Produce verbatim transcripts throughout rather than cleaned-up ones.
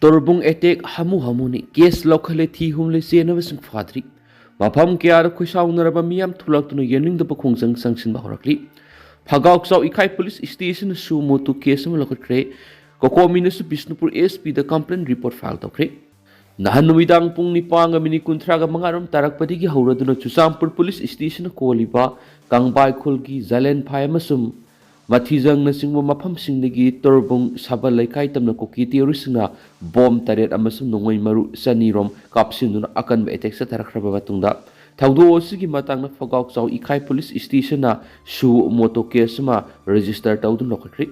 ꯇꯣꯔꯕꯨꯡ attack ꯍꯥꯃꯨ ꯍꯥꯃꯨꯅꯤ꯫ Case ꯂꯧꯈꯠꯂꯦ, ꯊꯤ ꯍꯨꯝꯂꯦ, ꯆꯦꯟꯅꯕꯁꯤꯡ ꯐꯥꯗ꯭ꯔꯤ꯫ ꯃꯐꯝ ꯀꯌꯥꯗ ꯈꯣꯏꯁꯥꯎꯅꯔꯕ ꯃꯤꯌꯥꯝ ꯊꯣꯛꯂꯛꯇꯨꯅ ꯌꯦꯡꯅꯤꯡꯗꯕ ꯈꯣꯡꯖꯪ ꯆꯪꯁꯤꯟꯕ ꯍꯧꯔꯛꯂꯤ꯫ ꯐꯒꯥꯎꯆꯥꯎ ꯏꯈꯥꯏ ꯄꯨꯂꯤꯁ ꯁ꯭ꯇꯦꯁꯟꯅ ꯁꯨ ꯃꯣꯇꯣ ꯀꯦꯁ ꯑꯃ ꯂꯧꯈꯠꯈ꯭ꯔꯦ꯫ ꯀꯣꯀꯣꯃꯤꯅꯁꯨ ꯕꯤꯁꯅꯨꯄꯨꯔ ꯑꯦꯁ ꯄꯤꯗ ꯀꯝꯄ꯭ꯂꯦꯟ ꯔꯤꯄꯣꯔꯠ ꯐꯥꯏꯜ ꯇꯧꯈ꯭ꯔꯦ꯫ ꯅꯍꯥꯟ ꯅꯨꯃꯤꯗꯥꯡ ꯄꯨꯡ ꯅꯤꯄꯥꯟꯒ ꯃꯤꯅꯤꯠ ꯀꯨꯟꯊ꯭ꯔꯥꯒ ꯃꯉꯥꯔꯣꯝ ꯇꯥꯔꯛꯄꯗꯒꯤ ꯍꯧꯔꯗꯨꯅ ꯆꯨꯔꯆꯥꯟꯄꯨꯔ ꯄꯨꯂꯤꯁ ꯁ꯭ꯇꯦꯁꯟꯅ ꯀꯣꯜꯂꯤꯕ ꯀꯥꯡꯕꯥꯏ ꯈꯨꯜꯒꯤ ꯖꯂꯦꯟꯐꯥꯏ ꯑꯃꯁꯨꯡ ꯃꯊꯤꯖꯪꯅꯆꯤꯡꯕ ꯃꯐꯝꯁꯤꯡꯗꯒꯤ ꯇꯣꯔꯕꯨꯡ ꯁꯕꯜ ꯂꯩꯀꯥꯏ ꯇꯝꯅ ꯀꯨꯀꯤ ꯇꯦꯔꯣꯔꯤꯁꯁꯤꯡꯅ ꯕꯣꯝ ꯇꯔꯦꯠ ꯑꯃꯁꯨꯡ ꯅꯣꯡꯃꯩ ꯃꯔꯨ ꯆꯅꯤꯔꯣꯝ ꯀꯥꯞꯁꯤꯟꯗꯨꯅ ꯑꯀꯟꯕ ꯑꯦꯇꯦꯛ ꯆꯠꯊꯔꯛꯈ꯭ꯔꯕ ꯃꯇꯨꯡꯗ, ꯊꯧꯗꯣꯛ ꯑꯁꯤꯒꯤ ꯃꯇꯥꯡꯗ ꯐꯒꯥꯎꯆꯥꯎ ꯏꯈꯥꯏ ꯄꯨꯂꯤꯁ ꯁ꯭ꯇꯦꯁꯟꯅ ꯁꯨ ꯃꯣꯇꯣ ꯀꯦꯁ ꯑꯃ ꯔꯦꯖꯤꯁꯇꯔ ꯇꯧꯗꯨꯅ ꯂꯧꯈꯠꯈ꯭ꯔꯤ꯫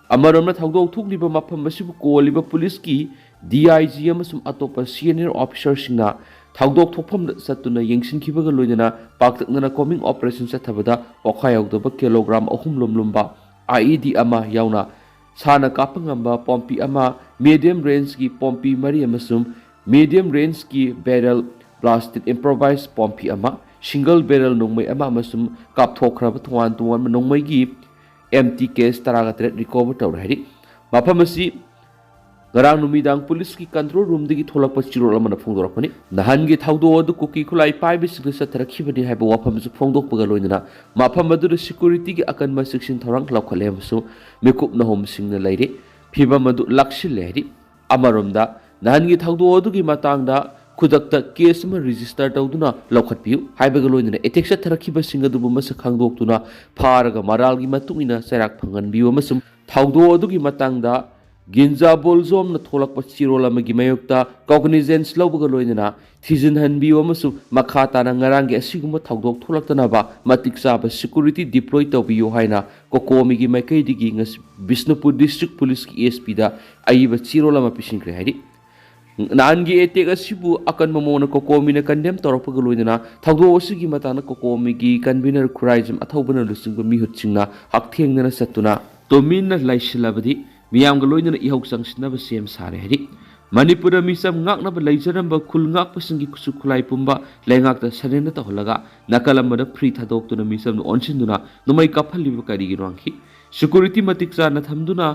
ꯑꯃꯔꯣꯝꯗ, ꯊꯧꯗꯣꯛ ꯊꯣꯛꯂꯤꯕ ꯃꯐꯝ ꯑꯁꯤꯕꯨ ꯀꯣꯜꯂꯤꯕ ꯄꯨꯂꯤꯁꯀꯤ ꯗꯤ ꯑꯥꯏ ꯖꯤ ꯑꯃꯁꯨꯡ ꯑꯇꯣꯞꯄ ꯁꯤꯅꯤꯌꯔ ꯑꯣꯐꯤꯁꯥꯔꯁꯤꯡꯅ ꯊꯧꯗꯣꯛ ꯊꯣꯛꯐꯝꯗ ꯆꯠꯇꯨꯅ ꯌꯦꯡꯁꯤꯟꯈꯤꯕꯒ ꯂꯣꯏꯅꯅ ꯄꯥꯛꯇꯛꯅꯅ ꯀꯣꯝꯕꯤꯡ ꯑꯣꯄꯔꯦꯁꯟ ꯆꯠꯊꯕꯗ ꯋꯥꯈꯜ ꯌꯥꯎꯗꯕ ꯀꯤꯂꯣꯒ꯭ꯔꯥꯝ ꯑꯍꯨꯝ ꯂꯨꯝꯂꯨꯝꯕ ꯑꯥꯏ ꯏ ꯗꯤ ꯑꯃ ꯌꯥꯎꯅ ꯁꯥꯅ ꯀꯥꯞꯄ ꯉꯝꯕ ꯄꯣꯝꯄꯤ ꯑꯃ, ꯃꯤꯗꯤꯌꯝ ꯔꯦꯟꯖꯀꯤ ꯄꯣꯝꯄꯤ ꯃꯔꯤ ꯑꯃꯁꯨꯡ ꯃꯤꯗꯤꯌꯝ ꯔꯦꯟꯖꯀꯤ ꯕꯦꯔꯦꯜ ꯕ꯭ꯂꯥꯁꯇꯦꯠ ꯏꯝꯄ꯭ꯔꯣꯚꯥꯏꯖ ꯄꯣꯝꯄꯤ ꯑꯃ, ꯁꯤꯡꯒꯜ ꯕꯦꯔꯦꯜ ꯅꯣꯡꯃꯩ ꯑꯃ ꯑꯃꯁꯨꯡ ꯀꯥꯞꯊꯣꯛꯈ꯭ꯔꯕ ꯇꯣꯉꯥꯟ ꯇꯣꯉꯥꯟꯕ ꯅꯣꯡꯃꯩꯒꯤ ꯑꯦꯝ ꯇꯤ ꯀꯦꯁ ꯇꯔꯥꯒ ꯇꯔꯦꯠ ꯔꯤꯀꯣꯚꯔ ꯇꯧꯔꯦ ꯍꯥꯏꯔꯤ꯫ ꯃꯐꯝ ꯑꯁꯤ ꯉꯔꯥꯡ ꯅꯨꯃꯤꯗꯥꯡ ꯄꯨꯂꯤꯁꯀꯤ ꯀꯟꯇ꯭ꯔꯣꯜ ꯔꯨꯝꯗꯒꯤ ꯊꯣꯛꯂꯛꯄ ꯆꯦꯔꯣꯜ ꯑꯃꯅ ꯐꯣꯡꯗꯣꯔꯛꯄꯅꯤ꯫ ꯅꯍꯥꯟꯒꯤ ꯊꯧꯗꯣꯛ ꯑꯗꯨ ꯀꯨꯀꯤ ꯈꯨꯠꯂꯥꯏ ꯄꯥꯏꯕꯁꯤꯡꯗ ꯆꯠꯊꯔꯛꯈꯤꯕꯅꯤ ꯍꯥꯏꯕ ꯋꯥꯐꯝꯁꯨ ꯐꯣꯡꯗꯣꯛꯄꯒ ꯂꯣꯏꯅꯅ ꯃꯐꯝ ꯑꯗꯨꯗ ꯁꯦꯀ꯭ꯌꯨꯔꯤꯇꯤꯒꯤ ꯑꯀꯟꯕ ꯆꯦꯛꯁꯤꯟ ꯊꯧꯔꯥꯡ ꯂꯧꯈꯠꯂꯦ ꯑꯃꯁꯨꯡ ꯃꯤꯀꯨꯞ ꯅꯍꯨꯝꯁꯤꯡꯅ ꯂꯩꯔꯤ꯫ ꯐꯤꯚꯝ ꯑꯗꯨ ꯂꯥꯛꯁꯤꯜꯂꯦ ꯍꯥꯏꯔꯤ꯫ ꯑꯃꯔꯣꯝꯗ, ꯅꯍꯥꯟꯒꯤ ꯊꯧꯗꯣꯛ ꯑꯗꯨꯒꯤ ꯃꯇꯥꯡꯗ ꯈꯨꯗꯛꯇ ꯀꯦꯁ ꯑꯃ ꯔꯦꯖꯤꯁꯇꯔ ꯇꯧꯗꯨꯅ ꯂꯧꯈꯠꯄꯤꯌꯨ ꯍꯥꯏꯕꯒ ꯂꯣꯏꯅꯅ ꯑꯦꯇꯦꯛ ꯆꯠꯊꯔꯛꯈꯤꯕꯁꯤꯡ ꯑꯗꯨꯕꯨ ꯃꯁꯛ ꯈꯪꯗꯣꯛꯇꯨꯅ ꯐꯥꯔꯒ ꯃꯔꯥꯜꯒꯤ ꯃꯇꯨꯡ ꯏꯟꯅ ꯆꯩꯔꯥꯛ ꯐꯪꯍꯟꯕꯤꯌꯨ ꯑꯃꯁꯨꯡ ꯊꯧꯗꯣꯛ ꯑꯗꯨꯒꯤ ꯃꯇꯥꯡꯗ ꯒꯤꯟꯖꯥ ꯕꯣꯜꯖꯣꯝꯅ ꯊꯣꯛꯂꯛꯄ ꯆꯦꯔꯣꯜ ꯑꯃꯒꯤ ꯃꯥꯌꯣꯛꯇ ꯀꯣꯒꯅꯤꯖꯦꯟꯁ ꯂꯧꯕꯒ ꯂꯣꯏꯅꯅ ꯊꯤꯖꯤꯟꯍꯟꯕꯤꯌꯨ ꯑꯃꯁꯨꯡ ꯃꯈꯥ ꯇꯥꯅ ꯉꯔꯥꯡꯒꯤ ꯑꯁꯤꯒꯨꯝꯕ ꯊꯧꯗꯣꯛ ꯊꯣꯛꯂꯛꯇꯅꯕ ꯃꯇꯤꯛ ꯆꯥꯕ ꯁꯦꯀ꯭ꯌꯨꯔꯤꯇꯤ ꯗꯤꯄ꯭ꯂꯣꯏ ꯇꯧꯕꯤꯌꯨ ꯍꯥꯏꯅ ꯀꯣꯀꯣꯃꯤꯒꯤ ꯃꯥꯏꯀꯩꯗꯒꯤ ꯉꯁꯤ ꯕꯤꯁꯅꯨꯄꯨꯔ ꯗꯤꯁꯇ꯭ꯔꯤꯛ ꯄꯨꯂꯤꯁꯀꯤ ꯑꯦꯁ ꯄꯤꯗ ꯑꯏꯕ ꯆꯦꯔꯣꯜ ꯑꯃ ꯄꯤꯁꯤꯟꯈ꯭ꯔꯦ ꯍꯥꯏꯔꯤ꯫ ꯅꯍꯥꯟꯒꯤ ꯑꯦꯇꯦꯛ ꯑꯁꯤꯕꯨ ꯑꯀꯟꯕ ꯃꯑꯣꯡꯗ ꯀꯣꯀꯣꯃꯤꯅ ꯀꯟꯗꯦꯝ ꯇꯧꯔꯛꯄꯒ ꯂꯣꯏꯅꯅ ꯊꯧꯗꯣꯛ ꯑꯁꯤꯒꯤ ꯃꯇꯥꯡꯗ ꯀꯣꯀꯣꯃꯤꯒꯤ ꯀꯟꯚꯤꯅꯔ ꯈꯨꯔꯥꯏꯖꯝ ꯑꯊꯧꯕꯅ ꯂꯨꯆꯤꯡꯕ ꯃꯤꯍꯨꯠꯁꯤꯡꯅ ꯍꯛꯊꯦꯡꯅꯅ ꯆꯠꯇꯨꯅ ꯇꯨꯃꯤꯟꯅ ꯂꯩꯁꯤꯜꯂꯕꯗꯤ ꯃꯤꯌꯥꯝꯒ ꯂꯣꯏꯅꯅ ꯏꯍꯧ ꯆꯪꯁꯤꯟꯅꯕ ꯁꯦꯝ ꯁꯥꯔꯦ ꯍꯥꯏꯔꯤ꯫ ꯃꯅꯤꯄꯨꯔꯗ ꯃꯤꯆꯝ ꯉꯥꯛꯅꯕ ꯂꯩꯖꯔꯝꯕ ꯈꯨꯜ ꯉꯥꯛꯄꯁꯤꯡꯒꯤ ꯈꯨꯠꯁꯨ ꯈꯨꯠꯂꯥꯏ ꯄꯨꯝꯕ ꯂꯩꯉꯥꯛꯇ ꯁꯔꯦꯟꯗꯔ ꯇꯧꯍꯜꯂꯒ ꯅꯥꯀꯜ ꯑꯃꯗ ꯐ꯭ꯔꯤ ꯊꯥꯗꯣꯛꯇꯨꯅ ꯃꯤꯆꯝꯗ ꯑꯣꯟꯁꯤꯟꯗꯨꯅ ꯅꯣꯡꯃꯩ ꯀꯥꯞꯍꯜꯂꯤꯕ ꯀꯔꯤꯒꯤꯅꯣ ꯍꯪꯈꯤ꯫ ꯁꯦꯀ꯭ꯌꯨꯔꯤꯇꯤ ꯃꯇꯤꯛ ꯆꯥꯅ ꯊꯝꯗꯨꯅ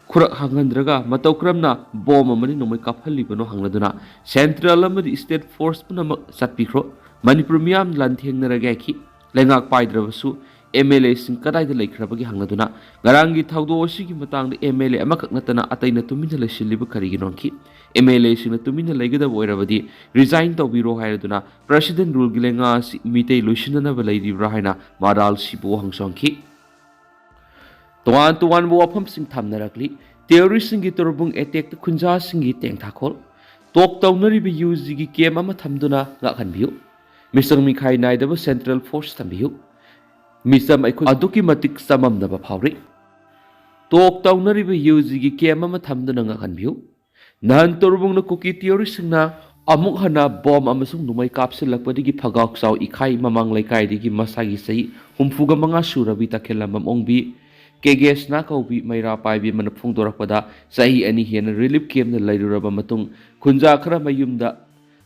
ꯈꯨꯔꯛ ꯍꯥꯡꯍꯟꯗ꯭ꯔꯒ ꯃꯇꯧ ꯀꯔꯝꯅ ꯕꯣꯝ ꯑꯃꯗꯤ ꯅꯣꯡꯃꯩ ꯀꯥꯞꯍꯜꯂꯤꯕꯅꯣ ꯍꯪꯂꯗꯨꯅ ꯁꯦꯟꯇ꯭ꯔꯦꯜ ꯑꯃꯗꯤ ꯁ꯭ꯇꯦꯠ ꯐꯣꯔꯁ ꯄꯨꯝꯅꯃꯛ ꯆꯠꯄꯤꯈ꯭ꯔꯣ, ꯃꯅꯤꯄꯨꯔ ꯃꯤꯌꯥꯝ ꯂꯥꯟꯊꯦꯡꯅꯔꯒꯦ ꯍꯥꯏꯈꯤ꯫ ꯂꯩꯉꯥꯛ ꯄꯥꯏꯗ꯭ꯔꯕꯁꯨ ꯑꯦꯝ ꯑꯦꯜ ꯑꯦꯁꯤꯡ ꯀꯗꯥꯏꯗ ꯂꯩꯈ꯭ꯔꯕꯒꯦ ꯍꯪꯂꯗꯨꯅ ꯉꯔꯥꯡꯒꯤ ꯊꯧꯗꯣꯛ ꯑꯁꯤꯒꯤ ꯃꯇꯥꯡꯗ ꯑꯦꯝ ꯑꯦꯜ ꯑꯦ ꯑꯃꯈꯛ ꯅꯠꯇꯅ ꯑꯇꯩꯅ ꯇꯨꯃꯤꯟꯅ ꯂꯩꯁꯤꯜꯂꯤꯕ ꯀꯔꯤꯒꯤꯅꯣ ꯍꯪꯈꯤ꯫ ꯑꯦꯝ ꯑꯦꯜ ꯑꯦꯁꯤꯡꯅ ꯇꯨꯃꯤꯟꯅ ꯂꯩꯒꯗꯕ ꯑꯣꯏꯔꯕꯗꯤ ꯔꯤꯖꯥꯏꯟ ꯇꯧꯕꯤꯔꯣ ꯍꯥꯏꯔꯗꯨꯅ ꯄ꯭ꯔꯁꯤꯗꯦꯟ ꯔꯨꯜꯒꯤ ꯂꯩꯉꯥꯛ ꯑꯁꯤ ꯃꯤꯇꯩ ꯂꯣꯏꯁꯤꯟꯅꯅꯕ ꯂꯩꯔꯤꯕ꯭ꯔꯥ ꯍꯥꯏꯅ ꯃꯔꯥꯜ ꯁꯤꯕꯨ ꯍꯪꯁꯨ ꯍꯪꯈꯤ꯫ ꯇꯣꯉꯥꯟ ꯇꯣꯉꯥꯟꯕ ꯋꯥꯐꯝꯁꯤꯡ ꯊꯝꯅꯔꯛꯂꯤ꯫ ꯇꯦꯔꯣꯔꯤꯁꯁꯤꯡꯒꯤ ꯇꯣꯔꯕꯨꯡ ꯑꯦꯇꯦꯛꯇ ꯈꯨꯟꯖꯥꯁꯤꯡꯒꯤ ꯇꯦꯡꯊꯥꯈꯣꯜ꯫ ꯇꯣꯛ ꯇꯧꯅꯔꯤꯕ ꯌꯨ ꯖꯤꯒꯤ ꯀꯦꯝ ꯑꯃ ꯊꯝꯗꯨꯅ ꯉꯥꯛꯍꯟꯕꯤꯌꯨ꯫ ꯃꯤꯆꯪ ꯃꯤꯈꯥꯏ ꯅꯥꯏꯗꯕ ꯁꯦꯟꯇ꯭ꯔꯦꯜ ꯐꯣꯔꯁ ꯊꯝꯕꯤꯌꯨ꯫ ꯃꯤꯆꯝ ꯑꯩꯈꯣꯏ ꯑꯗꯨꯛꯀꯤ ꯃꯇꯤꯛ ꯆꯃꯝꯅꯕ ꯐꯥꯎꯔꯤ꯫ ꯇꯣꯛ ꯇꯧꯅꯔꯤꯕ ꯌꯨ ꯖꯤꯒꯤ ꯀꯦꯝ ꯑꯃ ꯊꯝꯗꯨꯅ ꯉꯥꯛꯍꯟꯕꯤꯌꯨ꯫ ꯅꯍꯥꯟ ꯇꯣꯔꯕꯨꯡꯅ ꯀꯨꯀꯤ ꯇꯦꯔꯣꯔꯤꯁꯁꯤꯡꯅ ꯑꯃꯨꯛ ꯍꯟꯅ ꯕꯣꯝ ꯑꯃꯁꯨꯡ ꯅꯣꯡꯃꯩ ꯀꯥꯞꯁꯤꯜꯂꯛꯄꯗꯒꯤ ꯐꯒꯥꯎ ꯆꯥꯎ ꯏꯈꯥꯏ ꯃꯃꯥꯡ ꯂꯩꯀꯥꯏꯗꯒꯤ ꯃꯁꯥꯒꯤ ꯆꯍꯤ ꯍꯨꯝꯐꯨꯒ ꯃꯉꯥ ꯁꯨꯔꯕꯤ ꯇꯈꯦꯜꯂꯝꯕꯝ ꯑꯣꯡꯕꯤ ꯀꯦꯒꯦꯁꯅꯥ ꯀꯧꯕꯤ ꯃꯩꯔꯥ ꯄꯥꯏꯕꯤ ꯑꯃꯅ ꯐꯣꯡꯗꯣꯔꯛꯄꯗ, ꯆꯍꯤ ꯑꯅꯤ ꯍꯦꯟꯅ ꯔꯤꯂꯤꯐ ꯀꯦꯝꯞꯇ ꯂꯩꯔꯨꯔꯕ ꯃꯇꯨꯡ ꯈꯨꯟꯖꯥ ꯈꯔ ꯃꯌꯨꯝꯗ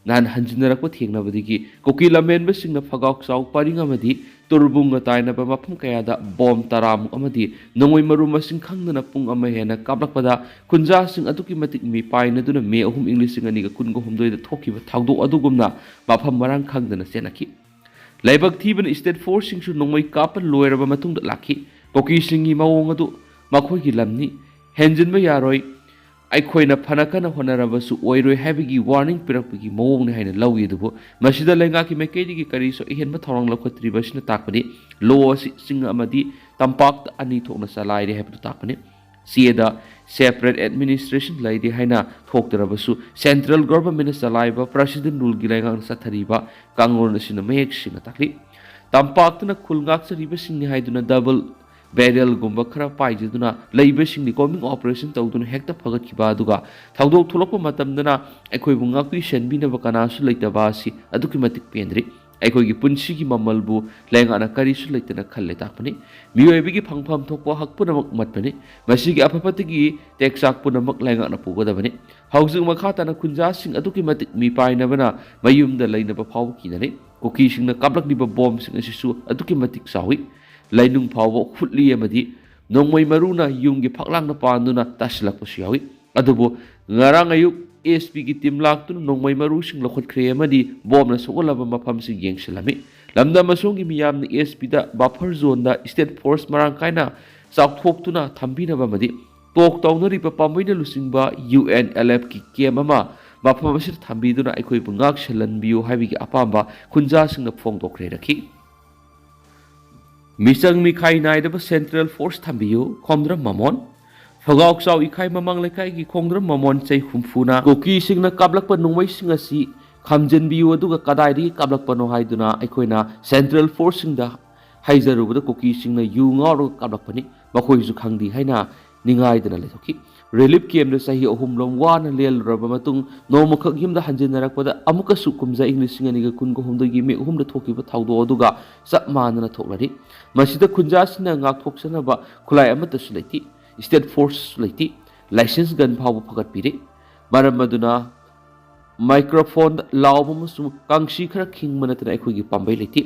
ꯅꯍꯥꯟ ꯍꯟꯖꯤꯟꯅꯔꯛꯄ ꯊꯦꯡꯅꯕꯗꯒꯤ ꯀꯨꯀꯤ ꯂꯝꯍꯦꯟꯕꯁꯤꯡꯅ ꯐꯒꯥꯎ ꯆꯥꯎ ꯄꯔꯤꯡ ꯑꯃꯗꯤ ꯇꯨꯔꯕꯨꯡꯒ ꯇꯥꯏꯅꯕ ꯃꯐꯝ ꯀꯌꯥꯗ ꯕꯣꯝ ꯇꯔꯥꯃꯨꯛ ꯑꯃꯗꯤ ꯅꯣꯡꯃꯩ ꯃꯔꯨ ꯃꯁꯤꯡ ꯈꯪꯗꯅ ꯄꯨꯡ ꯑꯃ ꯍꯦꯟꯅ ꯀꯥꯞꯂꯛꯄꯗ ꯈꯨꯟꯖꯥꯁꯤꯡ ꯑꯗꯨꯛꯀꯤ ꯃꯇꯤꯛ ꯃꯤꯄꯥꯏꯅꯗꯨꯅ ꯃꯦ ꯑꯍꯨꯝ ꯏꯪ ꯂꯤꯁꯤꯡ ꯑꯅꯤꯒ ꯀꯨꯟꯒ ꯍꯨꯝꯗꯣꯏꯗ ꯊꯣꯛꯈꯤꯕ ꯊꯧꯗꯣꯛ ꯑꯗꯨꯒꯨꯝꯅ ꯃꯐꯝ ꯃꯔꯥꯡ ꯈꯪꯗꯅ ꯆꯦꯟꯅꯈꯤ꯫ ꯂꯥꯏꯕꯛ ꯊꯤꯕꯅ ꯁ꯭ꯇꯦꯠ ꯐꯣꯔꯁꯁꯤꯡꯁꯨ ꯅꯣꯡꯃꯩ ꯀꯥꯞꯄ ꯂꯣꯏꯔꯕ ꯃꯇꯨꯡꯗ ꯂꯥꯛꯈꯤ꯫ ꯀꯨꯀꯤꯁꯤꯡꯒꯤ ꯃꯑꯣꯡ ꯑꯗꯨ ꯃꯈꯣꯏꯒꯤ ꯂꯝꯅꯤ, ꯍꯦꯟꯖꯤꯟꯕ ꯌꯥꯔꯣꯏ, ꯑꯩꯈꯣꯏꯅ ꯐꯅ ꯀꯟꯅ ꯍꯣꯠꯅꯔꯕꯁꯨ ꯑꯣꯏꯔꯣꯏ ꯍꯥꯏꯕꯒꯤ ꯋꯥꯔꯅꯤꯡ ꯄꯤꯔꯛꯄꯒꯤ ꯃꯑꯣꯡꯅꯤ ꯍꯥꯏꯅ ꯂꯧꯏ꯫ ꯑꯗꯨꯕꯨ ꯃꯁꯤꯗ ꯂꯩꯉꯥꯛꯀꯤ ꯃꯥꯏꯀꯩꯗꯒꯤ ꯀꯔꯤꯁꯨ ꯑꯍꯦꯟꯕ ꯊꯧꯔꯥꯡ ꯂꯧꯈꯠꯇ꯭ꯔꯤꯕ ꯑꯁꯤꯅ ꯇꯥꯛꯄꯗꯤ ꯂꯣ ꯑꯁꯤ ꯆꯤꯡ ꯑꯃꯗꯤ ꯇꯝꯄꯥꯛꯇ ꯑꯅꯤ ꯊꯣꯛꯅ ꯆꯂꯥꯏꯔꯦ ꯍꯥꯏꯕꯗꯨ ꯇꯥꯛꯄꯅꯤ꯫ ꯆꯦꯗ ꯁꯦꯄꯔꯦꯠ ꯑꯦꯗꯃꯤꯅꯤꯁꯇ꯭ꯔꯦꯁꯟ ꯂꯩꯔꯦ ꯍꯥꯏꯅ ꯊꯣꯛꯇ꯭ꯔꯕꯁꯨ ꯁꯦꯟꯇ꯭ꯔꯦꯜ ꯒꯣꯚꯔꯟꯃꯦꯟꯠꯅ ꯆꯂꯥꯏꯕ ꯄ꯭ꯔꯁꯤꯗꯦꯟ ꯔꯨꯜꯒꯤ ꯂꯩꯉꯥꯛꯅ ꯆꯠꯊꯔꯤꯕ ꯀꯥꯡꯂꯣꯟ ꯑꯁꯤꯅ ꯃꯌꯦꯛ ꯁꯦꯡꯅ ꯇꯥꯛꯂꯤ꯫ ꯇꯝꯄꯥꯛꯇꯅ ꯈꯨꯜ ꯉꯥꯛꯆꯔꯤꯕꯁꯤꯡꯅꯤ ꯍꯥꯏꯗꯨꯅ ꯗꯕꯜ ꯕꯦꯔꯦꯜꯒꯨꯝꯕ ꯈꯔ ꯄꯥꯏꯖꯗꯨꯅ ꯂꯩꯕꯁꯤꯡꯅꯤ ꯀꯣꯝꯕꯤꯡ ꯑꯣꯄꯔꯦꯁꯟ ꯇꯧꯗꯨꯅ ꯍꯦꯛꯇ ꯐꯒꯠꯈꯤꯕ, ꯑꯗꯨꯒ ꯊꯧꯗꯣꯛ ꯊꯣꯛꯂꯛꯄ ꯃꯇꯝꯗꯅ ꯑꯩꯈꯣꯏꯕꯨ ꯉꯥꯛꯄꯤ ꯁꯦꯟꯕꯤꯅꯕ ꯀꯅꯥꯁꯨ ꯂꯩꯇꯕ ꯑꯁꯤ ꯑꯗꯨꯛꯀꯤ ꯃꯇꯤꯛ ꯄꯦꯟꯗ꯭ꯔꯤ꯫ ꯑꯩꯈꯣꯏꯒꯤ ꯄꯨꯟꯁꯤꯒꯤ ꯃꯃꯜꯕꯨ ꯂꯩꯉꯥꯛꯅ ꯀꯔꯤꯁꯨ ꯂꯩꯇꯅ ꯈꯜꯂꯦ ꯇꯥꯛꯄꯅꯤ꯫ ꯃꯤꯑꯣꯏꯕꯒꯤ ꯐꯪꯐꯝ ꯊꯣꯛꯄ ꯍꯛ ꯄꯨꯝꯅꯃꯛ ꯃꯠꯄꯅꯤ꯫ ꯃꯁꯤꯒꯤ ꯑꯐ ꯐꯠꯇꯒꯤ ꯇꯦꯛꯆꯥꯛ ꯄꯨꯝꯅꯃꯛ ꯂꯩꯉꯥꯛꯅ ꯄꯨꯒꯗꯕꯅꯤ꯫ ꯍꯧꯖꯤꯛ ꯃꯈꯥ ꯇꯥꯅ ꯈꯨꯟꯖꯥꯁꯤꯡ ꯑꯗꯨꯛꯀꯤ ꯃꯇꯤꯛ ꯃꯤꯄꯥꯏꯅꯕꯅ ꯃꯌꯨꯝꯗ ꯂꯩꯅꯕ ꯐꯥꯎꯕ ꯀꯤꯅꯔꯤ꯫ ꯀꯨꯀꯤꯁꯤꯡꯅ ꯀꯥꯞꯂꯛꯂꯤꯕ ꯕꯣꯝꯁꯤꯡ ꯑꯁꯤꯁꯨ ꯑꯗꯨꯛꯀꯤ ꯃꯇꯤꯛ ꯆꯥꯎꯏ꯫ ꯂꯩꯅꯨꯡ ꯐꯥꯎꯕ ꯍꯨꯠꯂꯤ ꯑꯃꯗꯤ ꯅꯣꯡꯃꯩ ꯃꯔꯨꯅ ꯌꯨꯝꯒꯤ ꯐꯛꯂꯥꯡꯗ ꯄꯥꯟꯗꯨꯅ ꯇꯥꯁꯤꯜꯂꯛꯄꯁꯨ ꯌꯥꯎꯏ꯫ ꯑꯗꯨꯕꯨ ꯉꯔꯥꯡ ꯑꯌꯨꯛ ꯑꯦꯁ ꯄꯤꯒꯤ ꯇꯤꯝ ꯂꯥꯛꯇꯨꯅ ꯅꯣꯡꯃꯩ ꯃꯔꯨꯁꯤꯡ ꯂꯧꯈꯠꯈ꯭ꯔꯦ ꯑꯃꯗꯤ ꯕꯣꯝꯅ ꯁꯣꯛꯍꯜꯂꯕ ꯃꯐꯝꯁꯤꯡ ꯌꯦꯡꯁꯤꯜꯂꯝꯃꯤ꯫ ꯂꯝꯗꯝ ꯑꯁꯣꯝꯒꯤ ꯃꯤꯌꯥꯝꯅ ꯑꯦꯁ ꯄꯤꯗ ꯕꯐꯔ ꯖꯣꯟꯗ ꯁ꯭ꯇꯦꯠ ꯐꯣꯔꯁ ꯃꯔꯥꯡ ꯀꯥꯏꯅ ꯆꯥꯎꯊꯣꯛꯇꯨꯅ ꯊꯝꯕꯤꯅꯕ ꯑꯃꯗꯤ ꯇꯣꯛ ꯇꯧꯅꯔꯤꯕ ꯄꯥꯝꯕꯩꯅ ꯂꯨꯆꯤꯡꯕ ꯌꯨ ꯑꯦꯟ ꯑꯦꯜ ꯑꯦꯐꯀꯤ ꯀꯦꯝ ꯑꯃ ꯃꯐꯝ ꯑꯁꯤꯗ ꯊꯝꯕꯤꯗꯨꯅ ꯑꯩꯈꯣꯏꯕꯨ ꯉꯥꯛ ꯁꯦꯜꯍꯟꯕꯤꯌꯨ ꯍꯥꯏꯕꯒꯤ ꯑꯄꯥꯝꯕ ꯈꯨꯟꯖꯥꯁꯤꯡꯅ ꯐꯣꯡꯗꯣꯛꯈ꯭ꯔꯦꯅꯈꯤ꯫ ꯃꯤꯆꯪ ꯃꯤꯈꯥꯏ ꯅꯥꯏꯗꯕ ꯁꯦꯟꯇ꯭ꯔꯦꯜ ꯐꯣꯔꯁ ꯊꯝꯕꯤꯌꯨ, ꯈꯣꯝꯗ꯭ꯔꯝ ꯃꯃꯣꯟ꯫ ꯐꯒꯥꯎ ꯆꯥꯎ ꯏꯈꯥꯏ ꯃꯃꯥꯡ ꯂꯩꯀꯥꯏꯒꯤ ꯈꯣꯡꯗ꯭ꯔꯝ ꯃꯃꯣꯟ ꯆꯍꯤ ꯍꯨꯝꯐꯨꯅ ꯀꯨꯀꯤꯁꯤꯡꯅ ꯀꯥꯞꯂꯛꯄ ꯅꯣꯡꯃꯩꯁꯤꯡ ꯑꯁꯤ ꯈꯥꯝꯖꯤꯟꯕꯤꯌꯨ, ꯑꯗꯨꯒ ꯀꯗꯥꯏꯗꯒꯤ ꯀꯥꯞꯂꯛꯄꯅꯣ ꯍꯥꯏꯗꯨꯅ ꯑꯩꯈꯣꯏꯅ ꯁꯦꯟꯇ꯭ꯔꯦꯜ ꯐꯣꯔꯁꯁꯤꯡꯗ ꯍꯥꯏꯖꯔꯨꯕꯗ ꯀꯨꯀꯤꯁꯤꯡꯅ ꯌꯨ ꯉꯥꯎꯔꯒ ꯀꯥꯞꯂꯛꯄꯅꯤ, ꯃꯈꯣꯏꯁꯨ ꯈꯪꯗꯦ ꯍꯥꯏꯅ ꯅꯤꯡꯉꯥꯏꯗꯅ ꯂꯩꯊꯣꯛꯈꯤ꯫ ꯔꯤꯂꯤꯐ ꯀꯦꯝꯗ ꯆꯍꯤ ꯑꯍꯨꯝꯂꯣꯝ ꯋꯥꯅ ꯂꯦꯜꯂꯨꯔꯕ ꯃꯇꯨꯡ ꯅꯣꯡꯃꯈꯛ ꯌꯨꯝꯗ ꯍꯟꯖꯤꯟꯅꯔꯛꯄꯗ ꯑꯃꯨꯛꯀꯁꯨ ꯀꯨꯝꯖꯥ ꯏꯪ ꯂꯤꯁꯤꯡ ꯑꯅꯤꯒ ꯀꯨꯟꯒ ꯍꯨꯝꯗꯣꯏꯒꯤ ꯃꯦ ꯑꯍꯨꯝꯗ ꯊꯣꯛꯈꯤꯕ ꯊꯧꯗꯣꯛ ꯑꯗꯨꯒ ꯆꯞ ꯃꯥꯟꯅꯅ ꯊꯣꯛꯂꯔꯤ꯫ ꯃꯁꯤꯗ ꯈꯨꯟꯖꯥꯁꯤꯡꯅ ꯉꯥꯛꯊꯣꯛꯆꯅꯕ ꯈꯨꯠꯂꯥꯏ ꯑꯃꯠꯇꯁꯨ ꯂꯩꯇꯦ, ꯁ꯭ꯇꯦꯠ ꯐꯣꯔꯁꯁꯨ ꯂꯩꯇꯦ, ꯂꯥꯏꯁꯦꯟꯁ ꯒꯟ ꯐꯥꯎꯕ ꯐꯒꯠꯄꯤꯔꯦ꯫ ꯃꯔꯝ ꯑꯗꯨꯅ ꯃꯥꯏꯀ꯭ꯔꯣꯐꯣꯟꯗ ꯂꯥꯎꯕ ꯑꯃꯁꯨꯡ ꯀꯥꯡꯁꯤ ꯈꯔ ꯈꯤꯡꯕ ꯅꯠꯇꯅ ꯑꯩꯈꯣꯏꯒꯤ ꯄꯥꯝꯕꯩ ꯂꯩꯇꯦ꯫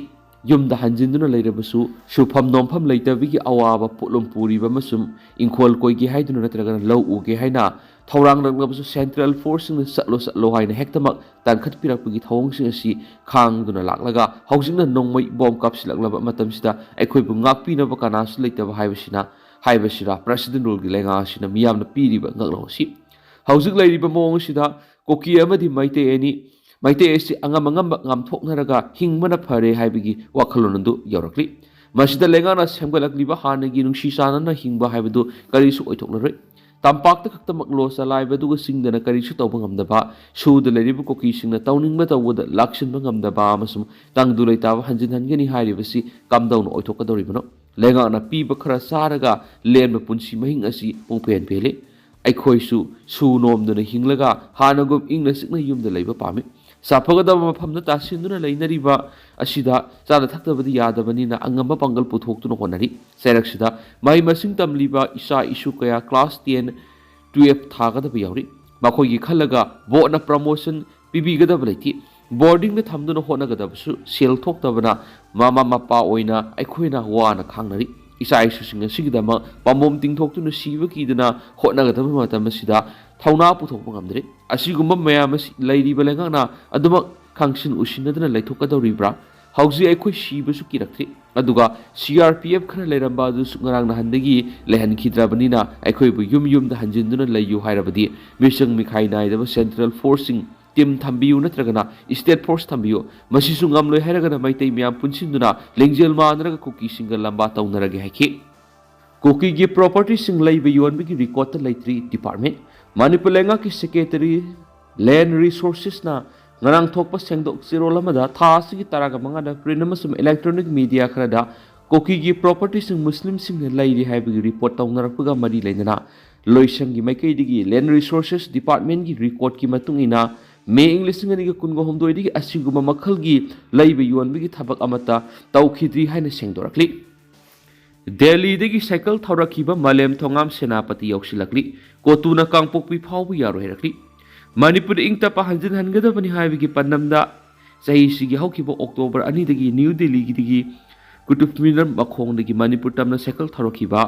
ꯌꯨꯝꯗ ꯍꯟꯖꯤꯟꯗꯨꯅ ꯂꯩꯔꯕꯁꯨ ꯁꯨꯐꯝ ꯅꯣꯝꯐꯝ ꯂꯩꯇꯕꯒꯤ ꯑꯋꯥꯕ ꯄꯣꯠꯂꯨꯝ ꯄꯨꯔꯤꯕ ꯑꯃꯁꯨꯡ ꯏꯪꯈꯣꯜ ꯀꯣꯏꯒꯦ ꯍꯥꯏꯗꯨꯅ ꯅꯠꯇ꯭ꯔꯒꯅ ꯂꯧ ꯎꯒꯦ ꯍꯥꯏꯅ ꯊꯧꯔꯥꯡꯂꯛꯂꯕꯁꯨ ꯁꯦꯟꯇ꯭ꯔꯦꯜ ꯐꯣꯔꯁꯁꯤꯡꯅ ꯆꯠꯂꯣ ꯆꯠꯂꯣ ꯍꯥꯏꯅ ꯍꯦꯛꯇꯃꯛ ꯇꯥꯟꯈꯠꯄꯤꯔꯛꯄꯒꯤ ꯊꯧꯑꯣꯡꯁꯤꯡ ꯑꯁꯤ ꯈꯥꯡꯗꯨꯅ ꯂꯥꯛꯂꯒ ꯍꯧꯖꯤꯛꯅ ꯅꯣꯡꯃꯩ ꯕꯣꯝ ꯀꯥꯞꯁꯤꯜꯂꯛꯂꯕ ꯃꯇꯝꯁꯤꯗ ꯑꯩꯈꯣꯏꯕꯨ ꯉꯥꯛꯄꯤꯅꯕ ꯀꯅꯥꯁꯨ ꯂꯩꯇꯕ ꯍꯥꯏꯕꯁꯤꯅ, ꯍꯥꯏꯕꯁꯤꯔꯥ ꯄ꯭ꯔꯁꯤꯗꯦꯟ ꯔꯨꯜꯒꯤ ꯂꯩꯉꯥꯛ ꯑꯁꯤꯅ ꯃꯤꯌꯥꯝꯅ ꯄꯤꯔꯤꯕ ꯉꯛꯂꯧ ꯑꯁꯤ꯫ ꯍꯧꯖꯤꯛ ꯂꯩꯔꯤꯕ ꯃꯑꯣꯡ ꯑꯁꯤꯗ ꯀꯨꯀꯤ ꯑꯃꯗꯤ ꯃꯩꯇꯩ ꯑꯅꯤ, ꯃꯩꯇꯩ ꯑꯁꯤ ꯑꯉꯝ ꯑꯉꯝꯕ ꯉꯥꯝꯊꯣꯛꯅꯔꯒ ꯍꯤꯡꯕꯅ ꯐꯔꯦ ꯍꯥꯏꯕꯒꯤ ꯋꯥꯈꯜꯂꯣꯟ ꯑꯗꯨ ꯌꯧꯔꯛꯂꯤ꯫ ꯃꯁꯤꯗ ꯂꯩꯉꯥꯛꯅ ꯁꯦꯝꯒꯠꯂꯛꯂꯤꯕ ꯍꯥꯟꯅꯒꯤ ꯅꯨꯡꯁꯤ ꯆꯥꯟꯅꯅ ꯍꯤꯡꯕ ꯍꯥꯏꯕꯗꯨ ꯀꯔꯤꯁꯨ ꯑꯣꯏꯊꯣꯛꯂꯔꯣꯏ꯫ ꯇꯝꯄꯥꯛꯇ ꯈꯛꯇꯃꯛ ꯂꯣ ꯆꯂꯥꯏꯕꯗꯨꯒ ꯆꯤꯡꯗꯅ ꯀꯔꯤꯁꯨ ꯇꯧꯕ ꯉꯝꯗꯕ, ꯁꯨꯗ ꯂꯩꯔꯤꯕ ꯀꯨꯀꯤꯁꯤꯡꯅ ꯇꯧꯅꯤꯡꯕ ꯇꯧꯕꯗ ꯂꯥꯛꯁꯤꯟꯕ ꯉꯝꯗꯕ ꯑꯃꯁꯨꯡ ꯇꯪꯗꯨ ꯂꯩꯇꯥꯕ ꯍꯟꯖꯤꯟꯍꯟꯒꯅꯤ ꯍꯥꯏꯔꯤꯕꯁꯤ ꯀꯝꯗꯧꯅ ꯑꯣꯏꯊꯣꯛꯀꯗꯧꯔꯤꯕꯅꯣ? ꯂꯩꯉꯥꯛꯅ ꯄꯤꯕ ꯈꯔ ꯆꯥꯔꯒ ꯂꯦꯟꯕ ꯄꯨꯟꯁꯤ ꯃꯍꯤꯡ ꯑꯁꯤ ꯄꯨꯡꯄꯦꯟ ꯄꯦꯜꯂꯤ꯫ ꯑꯩꯈꯣꯏꯁꯨ ꯁꯨ ꯅꯣꯝꯗꯨꯅ ꯍꯤꯡꯂꯒ ꯍꯥꯟꯅꯒꯨꯝ ꯏꯪꯅ ꯆꯤꯛꯅ ꯌꯨꯝꯗ ꯂꯩꯕ ꯄꯥꯝꯃꯤ꯫ ꯁꯥꯐꯒꯗꯕ ꯃꯐꯝꯗ ꯇꯥꯁꯤꯟꯗꯨꯅ ꯂꯩꯅꯔꯤꯕ ꯑꯁꯤꯗ ꯆꯥꯅ ꯊꯛꯇꯕꯗꯤ ꯌꯥꯗꯕꯅꯤꯅ ꯑꯉꯝꯕ ꯄꯥꯡꯒꯜ ꯄꯨꯊꯣꯛꯇꯨꯅ ꯍꯣꯠꯅꯔꯤ꯫ ꯆꯩꯔꯛꯁꯤꯗ ꯃꯍꯩ ꯃꯁꯤꯡ ꯇꯝꯂꯤꯕ ꯏꯆꯥ ꯏꯁꯨ ꯀꯌꯥ ꯀ꯭ꯂꯥꯁ ꯇꯦꯟ, ꯇꯨꯌꯦꯜꯐ ꯊꯥꯒꯗꯕ ꯌꯥꯎꯔꯤ꯫ ꯃꯈꯣꯏꯒꯤ ꯈꯜꯂꯒ ꯕꯣꯔꯗꯅ ꯄ꯭ꯔꯃꯣꯁꯟ ꯄꯤꯕꯤꯒꯗꯕ ꯂꯩꯇꯦ꯫ ꯕꯣꯔꯗꯤꯡꯗ ꯊꯝꯗꯨꯅ ꯍꯣꯠꯅꯒꯗꯕꯁꯨ ꯁꯦꯜ ꯊꯣꯛꯇꯕꯅ ꯃꯃꯥ ꯃꯄꯥ ꯑꯣꯏꯅ ꯑꯩꯈꯣꯏꯅ ꯋꯥꯅ ꯈꯥꯡꯅꯔꯤ꯫ ꯏꯆꯥ ꯏꯁꯨꯁꯤꯡ ꯑꯁꯤꯒꯤꯗꯃꯛ ꯄꯥꯝꯕꯣꯝ ꯇꯤꯡꯊꯣꯛꯇꯨꯅ ꯁꯤꯕ ꯀꯤꯗꯅ ꯍꯣꯠꯅꯒꯗꯕ ꯃꯇꯝ ꯑꯁꯤꯗ ꯊꯧꯅꯥ ꯄꯨꯊꯣꯛꯄ ꯉꯝꯗ꯭ꯔꯤ꯫ ꯑꯁꯤꯒꯨꯝꯕ ꯃꯌꯥꯝ ꯑꯁꯤ ꯂꯩꯔꯤꯕ ꯂꯩꯉꯥꯛꯅ ꯑꯗꯨꯃꯛ ꯈꯪꯁꯤꯟ ꯎꯁꯤꯟꯅꯗꯅ ꯂꯩꯊꯣꯛꯀꯗꯧꯔꯤꯕ꯭ꯔꯥ? ꯍꯧꯖꯤꯛ ꯑꯩꯈꯣꯏ ꯁꯤꯕꯁꯨ ꯀꯤꯔꯛꯇ꯭ꯔꯤ꯫ ꯑꯗꯨꯒ ꯁꯤ ꯑꯥꯔ ꯄꯤ ꯑꯦꯐ ꯈꯔ ꯂꯩꯔꯝꯕ ꯑꯗꯨꯁꯨ ꯉꯔꯥꯡ ꯅꯍꯥꯟꯗꯒꯤ ꯂꯩꯍꯟꯈꯤꯗ꯭ꯔꯕꯅꯤꯅ ꯑꯩꯈꯣꯏꯕꯨ ꯌꯨꯝ ꯌꯨꯝꯗ ꯍꯟꯖꯤꯟꯗꯨꯅ ꯂꯩꯌꯨ ꯍꯥꯏꯔꯕꯗꯤ ꯃꯤꯆꯪ ꯃꯤꯈꯥꯏ ꯅꯥꯏꯗꯕ ꯁꯦꯟꯇ꯭ꯔꯦꯜ ꯐꯣꯔꯁꯁꯤꯡ ꯇꯤꯝ ꯊꯝꯕꯤꯌꯨ ꯅꯠꯇ꯭ꯔꯒꯅ ꯁ꯭ꯇꯦꯠ ꯐꯣꯔꯁ ꯊꯝꯕꯤꯌꯨ꯫ ꯃꯁꯤꯁꯨ ꯉꯝꯂꯣꯏ ꯍꯥꯏꯔꯒꯅ ꯃꯩꯇꯩ ꯃꯌꯥꯝ ꯄꯨꯟꯁꯤꯟꯗꯨꯅ ꯂꯤꯡꯖꯦꯜ ꯃꯥꯟꯅꯔꯒ ꯀꯨꯀꯤꯁꯤꯡꯒ ꯂꯝꯕꯥ ꯇꯧꯅꯔꯒꯦ ꯍꯥꯏꯈꯤ꯫ ꯀꯨꯀꯤꯒꯤ ꯄ꯭ꯔꯣꯄꯔꯇꯤꯁꯤꯡ ꯂꯩꯕ ꯌꯣꯟꯕꯒꯤ ꯔꯦꯀꯣꯔꯗꯇ ꯂꯩꯇ꯭ꯔꯤ ꯗꯤꯄꯥꯔꯠꯃꯦꯟ꯫ ꯃꯅꯤꯄꯨꯔ ꯂꯩꯉꯥꯛꯀꯤ ꯁꯦꯀ꯭ꯔꯦꯇꯔꯤ ꯂꯦꯟ ꯔꯤꯁꯣꯔꯁꯦꯁꯅ ꯉꯔꯥꯡ ꯊꯣꯛꯄ ꯁꯦꯡꯗꯣꯛ ꯆꯦꯔꯣꯜ ꯑꯃꯗ ꯊꯥ ꯑꯁꯤꯒꯤ ꯇꯔꯥꯒ ꯃꯉꯥꯗ ꯄ꯭ꯔꯤꯟ ꯑꯃꯁꯨꯡ ꯏꯂꯦꯛꯇ꯭ꯔꯣꯅꯤꯛ ꯃꯤꯗꯤꯌꯥ ꯈꯔꯗ ꯀꯨꯀꯤꯒꯤ ꯄ꯭ꯔꯣꯄꯔꯇꯤꯁꯤꯡ ꯃꯨꯁꯂꯤꯝꯁꯤꯡꯅ ꯂꯩꯔꯤ ꯍꯥꯏꯕꯒꯤ ꯔꯤꯄꯣꯔꯠ ꯇꯧꯅꯔꯛꯄꯒ ꯃꯔꯤ ꯂꯩꯅꯅ ꯂꯣꯏꯁꯪꯒꯤ ꯃꯥꯏꯀꯩꯗꯒꯤ ꯂꯦꯟ ꯔꯤꯁꯣꯔꯁꯦꯁ ꯗꯤꯄꯥꯔꯠꯃꯦꯟꯒꯤ ꯔꯤꯀꯣꯔꯠꯀꯤ ꯃꯇꯨꯡ ꯏꯟꯅ ꯃꯦ ꯏꯪ ꯂꯤꯁꯤꯡ ꯑꯅꯤꯒ ꯀꯨꯟꯒ ꯍꯨꯝꯗꯣꯏꯗꯒꯤ ꯑꯁꯤꯒꯨꯝꯕ ꯃꯈꯜꯒꯤ ꯂꯩꯕ ꯌꯣꯟꯕꯒꯤ ꯊꯕꯛ ꯑꯃꯠꯇ ꯇꯧꯈꯤꯗ꯭ꯔꯤ ꯍꯥꯏꯅ ꯁꯦꯡꯗꯣꯔꯛꯂꯤ꯫ ꯗꯦꯜꯂꯤꯗꯒꯤ ꯁꯥꯏꯀꯜ ꯊꯧꯔꯛꯈꯤꯕ ꯃꯥꯂꯦꯝ ꯊꯣꯉꯥꯝ ꯁꯦꯅꯥꯄꯇꯤ ꯌꯧꯁꯤꯜꯂꯛꯂꯤ꯫ ꯀꯣꯇꯨꯅ ꯀꯥꯡꯄꯣꯛꯄꯤ ꯐꯥꯎꯕ ꯌꯥꯔꯣꯏ ꯍꯥꯏꯔꯛꯂꯤ꯫ ꯃꯅꯤꯄꯨꯔꯗ ꯏꯪ ꯇꯞꯄ ꯍꯟꯖꯤꯟꯍꯟꯒꯗꯕꯅꯤ ꯍꯥꯏꯕꯒꯤ ꯄꯥꯟꯗꯝꯗ ꯆꯍꯤꯁꯤꯒꯤ ꯍꯧꯈꯤꯕ ꯑꯣꯛꯇꯣꯕꯔ ꯑꯅꯤꯗꯒꯤ ꯅ꯭ꯌꯨ ꯗꯦꯜꯂꯤꯒꯤꯗꯒꯤ ꯀꯨꯇꯨꯕ ꯃꯤꯅꯔ ꯃꯈꯣꯡꯗꯒꯤ ꯃꯅꯤꯄꯨꯔ ꯇꯝꯅ ꯁꯥꯏꯀꯜ ꯊꯧꯔꯛꯈꯤꯕ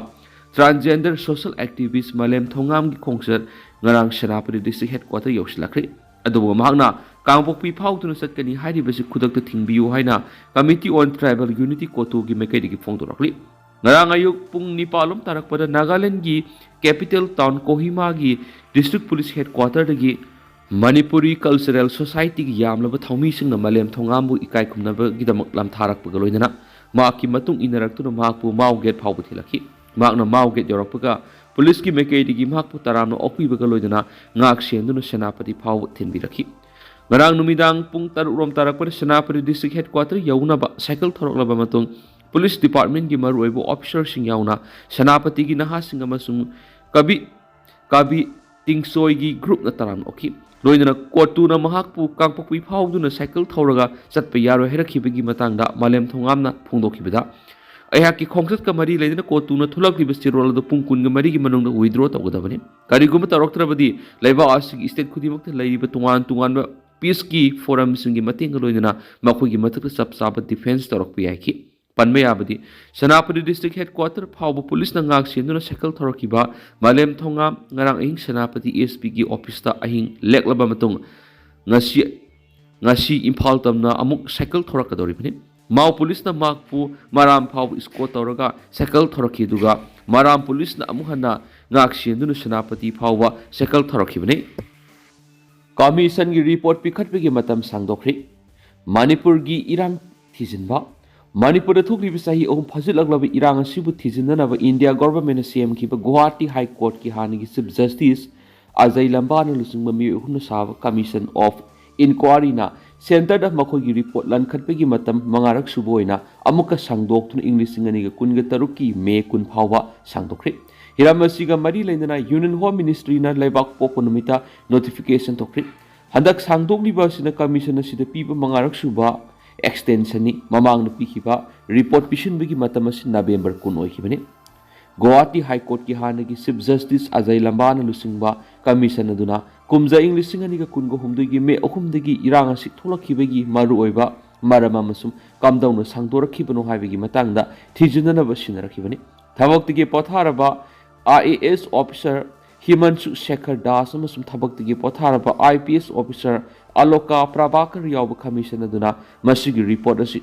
ꯇ꯭ꯔꯥꯟꯁꯖꯦꯟꯗꯔ ꯁꯣꯁꯦꯜ ꯑꯦꯛꯇꯤꯚꯤꯁ ꯃꯥꯂꯦꯝ ꯊꯣꯉꯥꯝꯒꯤ ꯈꯣꯡꯆꯠ ꯉꯔꯥꯡ ꯁꯦꯅꯥꯄꯇꯤ ꯗꯤꯁꯇ꯭ꯔꯤꯛ ꯍꯦꯗꯀ꯭ꯋꯥꯇꯔ ꯌꯧꯁꯤꯜꯂꯛꯈ꯭ꯔꯦ꯫ ꯑꯗꯨꯕꯨ ꯃꯍꯥꯛꯅ ꯀꯥꯡꯄꯣꯛꯄꯤ ꯐꯥꯎꯗꯨꯅ ꯆꯠꯀꯅꯤ ꯍꯥꯏꯔꯤꯕꯁꯤ ꯈꯨꯗꯛꯇ ꯊꯤꯡꯕꯤꯌꯨ ꯍꯥꯏꯅ Committee on Tribal Unity ꯀꯣꯇꯨꯒꯤ ꯃꯥꯏꯀꯩꯗꯒꯤ ꯐꯣꯡꯗꯣꯔꯛꯂꯤ꯫ ꯉꯔꯥꯡ ꯑꯌꯨꯛ ꯄꯨꯡ ꯅꯤꯄꯥꯜ ꯂꯣꯝ ꯇꯥꯔꯛꯄꯗ ꯅꯥꯒꯥꯂꯦꯟꯒꯤ ꯀꯦꯄꯤꯇꯦꯜ ꯇꯥꯎꯟ ꯀꯣꯍꯤꯃꯥꯒꯤ ꯗꯤꯁꯇ꯭ꯔꯤꯛ ꯄꯨꯂꯤꯁ ꯍꯦꯗꯀ꯭ꯋꯥꯇꯔꯗꯒꯤ ꯃꯅꯤꯄꯨꯔꯤ ꯀꯜꯆꯔꯦꯜ ꯁꯣꯁꯥꯏꯇꯤꯒꯤ ꯌꯥꯝꯂꯕ ꯊꯧꯃꯤꯁꯤꯡꯅ ꯃꯥꯂꯦꯝ ꯊꯣꯉꯥꯝꯕꯨ ꯏꯀꯥꯏ ꯈꯨꯝꯅꯕꯒꯤꯗꯃꯛ ꯂꯝꯊꯥꯔꯛꯄꯒ ꯂꯣꯏꯅꯅ ꯃꯍꯥꯛꯀꯤ ꯃꯇꯨꯡ ꯏꯟꯅꯔꯛꯇꯨꯅ ꯃꯍꯥꯛꯄꯨ ꯃꯥꯎ ꯒꯦꯠ ꯐꯥꯎꯕ ꯊꯤꯜꯂꯛꯈꯤ꯫ ꯃꯍꯥꯛꯅ ꯃꯥꯎ ꯒꯦꯠ ꯌꯧꯔꯛꯄꯒ ꯄꯨꯂꯤꯁꯀꯤ ꯃꯥꯏꯀꯩꯗꯒꯤ ꯃꯍꯥꯛꯄꯨ ꯇꯔꯥꯝꯅ ꯑꯣꯛꯄꯤꯕꯒ ꯂꯣꯏꯅꯅ ꯉꯥꯛ ꯁꯦꯟꯗꯨꯅ ꯁꯦꯅꯥꯄꯇꯤ ꯐꯥꯎꯕ ꯊꯤꯟꯕꯤꯔꯛꯈꯤ꯫ ꯉꯔꯥꯡ ꯅꯨꯃꯤꯗꯥꯡ ꯄꯨꯡ ꯇꯔꯨꯛ ꯔꯣꯝ ꯇꯥꯔꯛꯄꯗ ꯁꯦꯅꯥꯄꯇꯤ ꯗꯤꯁꯇ꯭ꯔꯤꯛ ꯍꯦꯗꯀ꯭ꯋꯥꯇꯔ ꯌꯧꯅꯕ ꯁꯥꯏꯀꯜ ꯊꯧꯔꯛꯂꯕ ꯃꯇꯨꯡ ꯄꯨꯂꯤꯁ ꯗꯤꯄꯥꯔꯠꯃꯦꯟꯒꯤ ꯃꯔꯨꯑꯣꯏꯕ ꯑꯣꯐꯤꯁꯔꯁꯤꯡ ꯌꯥꯎꯅ ꯁꯦꯅꯥꯄꯇꯤꯒꯤ ꯅꯍꯥꯁꯤꯡ ꯑꯃꯁꯨꯡ ꯀꯕꯤ ꯀꯥꯕꯤ ꯇꯤꯡꯁꯣꯏꯒꯤ ꯒ꯭ꯔꯨꯞꯅ ꯇꯔꯥꯝꯅ ꯑꯣꯛꯈꯤ꯫ ꯂꯣꯏꯅꯅ ꯀꯣꯇꯨꯅ ꯃꯍꯥꯛꯄꯨ ꯀꯥꯡꯄꯣꯛꯄꯤ ꯐꯥꯎꯗꯨꯅ ꯁꯥꯏꯀꯜ ꯊꯧꯔꯒ ꯆꯠꯄ ꯌꯥꯔꯣꯏ ꯍꯥꯏꯔꯛꯈꯤꯕꯒꯤ ꯃꯇꯥꯡꯗ ꯃꯥꯂꯦꯝ ꯊꯣꯉꯥꯝꯅ ꯐꯣꯡꯗꯣꯛꯈꯤꯕꯗ, ꯑꯩꯍꯥꯛꯀꯤ ꯈꯣꯡꯆꯠꯀ ꯃꯔꯤ ꯂꯩꯅꯅ ꯀꯣꯇꯨꯅ ꯊꯣꯛꯂꯛꯂꯤꯕ ꯆꯦꯔꯣꯜ ꯑꯗꯨ ꯄꯨꯡ ꯀꯨꯟꯒ ꯃꯔꯤꯒꯤ ꯃꯅꯨꯡꯗ ꯋꯤꯗ꯭ꯔꯣ ꯇꯧꯒꯗꯕꯅꯤ꯫ ꯀꯔꯤꯒꯨꯝꯕ ꯇꯧꯔꯛꯇ꯭ꯔꯕꯗꯤ ꯂꯩꯕꯥꯛ ꯑꯁꯤꯒꯤ ꯁ꯭ꯇꯦꯠ ꯈꯨꯗꯤꯡꯃꯛꯇ ꯂꯩꯔꯤꯕ ꯇꯣꯉꯥꯟ ꯇꯣꯉꯥꯟꯕ ꯄꯤꯁꯀꯤ ꯐꯣꯔꯝꯁꯤꯡꯒꯤ ꯃꯇꯦꯡꯒ ꯂꯣꯏꯅꯅ ꯃꯈꯣꯏꯒꯤ ꯃꯊꯛꯇ ꯆꯞ ꯆꯥꯕ ꯗꯤꯐꯦꯟꯁ ꯇꯧꯔꯛꯄ ꯌꯥꯏꯈꯤ꯫ ꯄꯟꯕ ꯌꯥꯕꯗꯤ, ꯁꯦꯅꯥꯄꯇꯤ ꯗꯤꯁꯇ꯭ꯔꯤꯛ ꯍꯦꯗꯀ꯭ꯋꯥꯇꯔ ꯐꯥꯎꯕ ꯄꯨꯂꯤꯁꯅ ꯉꯥꯛ ꯁꯦꯟꯗꯨꯅ ꯁꯥꯏꯀꯜ ꯊꯧꯔꯛꯈꯤꯕ ꯃꯥꯂꯦꯝ ꯊꯣꯉꯥꯝ ꯉꯔꯥꯡ ꯑꯍꯤꯡ ꯁꯦꯅꯥꯄꯇꯤ ꯑꯦꯁ ꯄꯤꯒꯤ ꯑꯣꯐꯤꯁꯇ ꯑꯍꯤꯡ ꯂꯦꯛꯂꯕ ꯃꯇꯨꯡ ꯉꯁꯤ, ꯉꯁꯤ ꯏꯝꯐꯥꯜ ꯇꯝꯅ ꯑꯃꯨꯛ ꯁꯥꯏꯀꯜ ꯊꯧꯔꯛꯀꯗꯧꯔꯤꯕꯅꯤ꯫ ꯃꯥꯎ ꯄꯨꯂꯤꯁꯅ ꯃꯍꯥꯛꯄꯨ ꯃꯔꯥꯝ ꯐꯥꯎꯕ ꯏꯁꯀꯣꯔꯠ ꯇꯧꯔꯒ ꯁꯥꯏꯀꯜ ꯊꯧꯔꯛꯈꯤ, ꯑꯗꯨꯒ ꯃꯔꯥꯝ ꯄꯨꯂꯤꯁꯅ ꯑꯃꯨꯛ ꯍꯟꯅ ꯉꯥꯛ ꯁꯦꯟꯗꯨꯅ ꯁꯦꯅꯥꯄꯇꯤ ꯐꯥꯎꯕ ꯁꯥꯏꯀꯜ ꯊꯧꯔꯛꯈꯤꯕꯅꯤ꯫ ꯀꯃꯤꯁꯟꯒꯤ ꯔꯤꯄꯣꯔꯠ ꯄꯤꯈꯠꯄꯒꯤ ꯃꯇꯝ ꯁꯥꯡꯗꯣꯛꯈ꯭ꯔꯤ꯫ ꯃꯅꯤꯄꯨꯔꯒꯤ ꯏꯔꯥꯡ ꯊꯤꯖꯤꯟꯕ꯫ ꯃꯅꯤꯄꯨꯔꯗ ꯊꯣꯛꯂꯤꯕ ꯆꯍꯤ ꯑꯍꯨꯝ ꯐꯥꯖꯤꯜꯂꯛꯂꯕ ꯏꯔꯥꯡ ꯑꯁꯤꯕꯨ ꯊꯤꯖꯤꯟꯅꯅꯕ ꯏꯟꯗꯤꯌꯥ ꯒꯣꯚꯔꯟꯃꯦꯟꯠꯅ ꯁꯦꯝꯈꯤꯕ ꯒꯨꯋꯥꯍꯥꯇꯤ ꯍꯥꯏ ꯀꯣꯔꯠꯀꯤ ꯍꯥꯟꯅꯒꯤ ꯆꯤꯐ ꯖꯁꯇꯤꯁ ꯑꯖꯌ ꯂꯝꯕꯥꯅ ꯂꯨꯆꯤꯡꯕ ꯃꯤꯑꯣꯏ ꯑꯍꯨꯝꯅ ꯁꯥꯕ ꯀꯃꯤꯁꯟ ꯑꯣꯐ ꯏꯟꯀ꯭ꯋꯥꯔꯤꯅ ꯁꯦꯟꯇꯔꯗ ꯃꯈꯣꯏꯒꯤ ꯔꯤꯄꯣꯔꯠ ꯂꯟꯈꯠꯄꯒꯤ ꯃꯇꯝ ꯃꯉꯥꯔꯛ ꯁꯨꯕ ꯑꯣꯏꯅ ꯑꯃꯨꯛꯀ ꯁꯥꯡꯗꯣꯛꯇꯨꯅ ꯏꯪ ꯂꯤꯁꯤꯡ ꯑꯅꯤꯒ ꯀꯨꯟꯒ ꯇꯔꯨꯛꯀꯤ ꯃꯦ ꯀꯨꯟ ꯐꯥꯎꯕ ꯁꯥꯡꯗꯣꯛꯈ꯭ꯔꯦ꯫ ꯍꯤꯔꯝ ꯑꯁꯤꯒ ꯃꯔꯤ ꯂꯩꯅꯅ ꯌꯨꯅꯤꯌꯟ ꯍꯣꯝ ꯃꯤꯅꯤꯁꯇ꯭ꯔꯤꯅ ꯂꯩꯕꯥꯛ ꯄꯣꯛꯄ ꯅꯨꯃꯤꯠꯇ ꯅꯣꯇꯤꯐꯤꯀꯦꯁꯟ ꯊꯣꯛꯈ꯭ꯔꯦ꯫ ꯍꯟꯗꯛ ꯁꯥꯡꯗꯣꯛꯂꯤꯕ ꯑꯁꯤꯅ ꯀꯃꯤꯁꯟ ꯑꯁꯤꯗ ꯄꯤꯕ ꯃꯉꯥꯔꯛ ꯁꯨꯕ ꯑꯦꯛꯁꯇꯦꯟꯁꯟꯅꯤ꯫ ꯃꯃꯥꯡꯗ ꯄꯤꯈꯤꯕ ꯔꯤꯄꯣꯔꯠ ꯄꯤꯁꯤꯟꯕꯒꯤ ꯃꯇꯝ ꯑꯁꯤ ꯅꯕꯦꯝꯕꯔ ꯀꯨꯟ ꯑꯣꯏꯈꯤꯕꯅꯤ꯫ ꯒꯨꯋꯥꯍꯥꯇꯤ ꯍꯥꯏ ꯀꯣꯔꯠꯀꯤ ꯍꯥꯟꯅꯒꯤ ꯆꯤꯐ ꯖꯁꯇꯤꯁ ꯑꯖꯌ ꯂꯝꯕꯥꯅ ꯂꯨꯆꯤꯡꯕ ꯀꯃꯤꯁꯟ ꯑꯗꯨꯅ ꯀꯨꯝꯖꯥ ꯏꯪ ꯂꯤꯁꯤꯡ ꯑꯅꯤꯒ ꯀꯨꯟꯒ ꯍꯨꯝꯗꯣꯏꯒꯤ ꯃꯦ ꯑꯍꯨꯝꯗꯒꯤ ꯏꯔꯥꯡ ꯑꯁꯤ ꯊꯣꯛꯂꯛꯈꯤꯕꯒꯤ ꯃꯔꯨꯑꯣꯏꯕ ꯃꯔꯝ ꯑꯃꯁꯨꯡ ꯀꯝꯗꯧꯅ ꯁꯥꯡꯗꯣꯔꯛꯈꯤꯕꯅꯣ ꯍꯥꯏꯕꯒꯤ ꯃꯇꯥꯡꯗ ꯊꯤꯖꯤꯟꯅꯅꯕ ꯁꯤꯟꯅꯔꯛꯈꯤꯕꯅꯤ꯫ ꯊꯕꯛꯇꯒꯤ ꯄꯣꯊꯥꯔꯕ I A S officer Himanshu Shekhar Das ꯑꯃꯁꯨꯡ ꯊꯕꯛꯇꯒꯤ ꯄꯣꯊꯥꯔꯕ I P S officer ꯑꯂꯣꯀꯥ Prabhakar ꯌꯥꯎꯕ ꯀꯃꯤꯁꯟ ꯑꯗꯨꯅ ꯃꯁꯤꯒꯤ ꯔꯤꯄꯣꯔꯠ ꯑꯁꯤ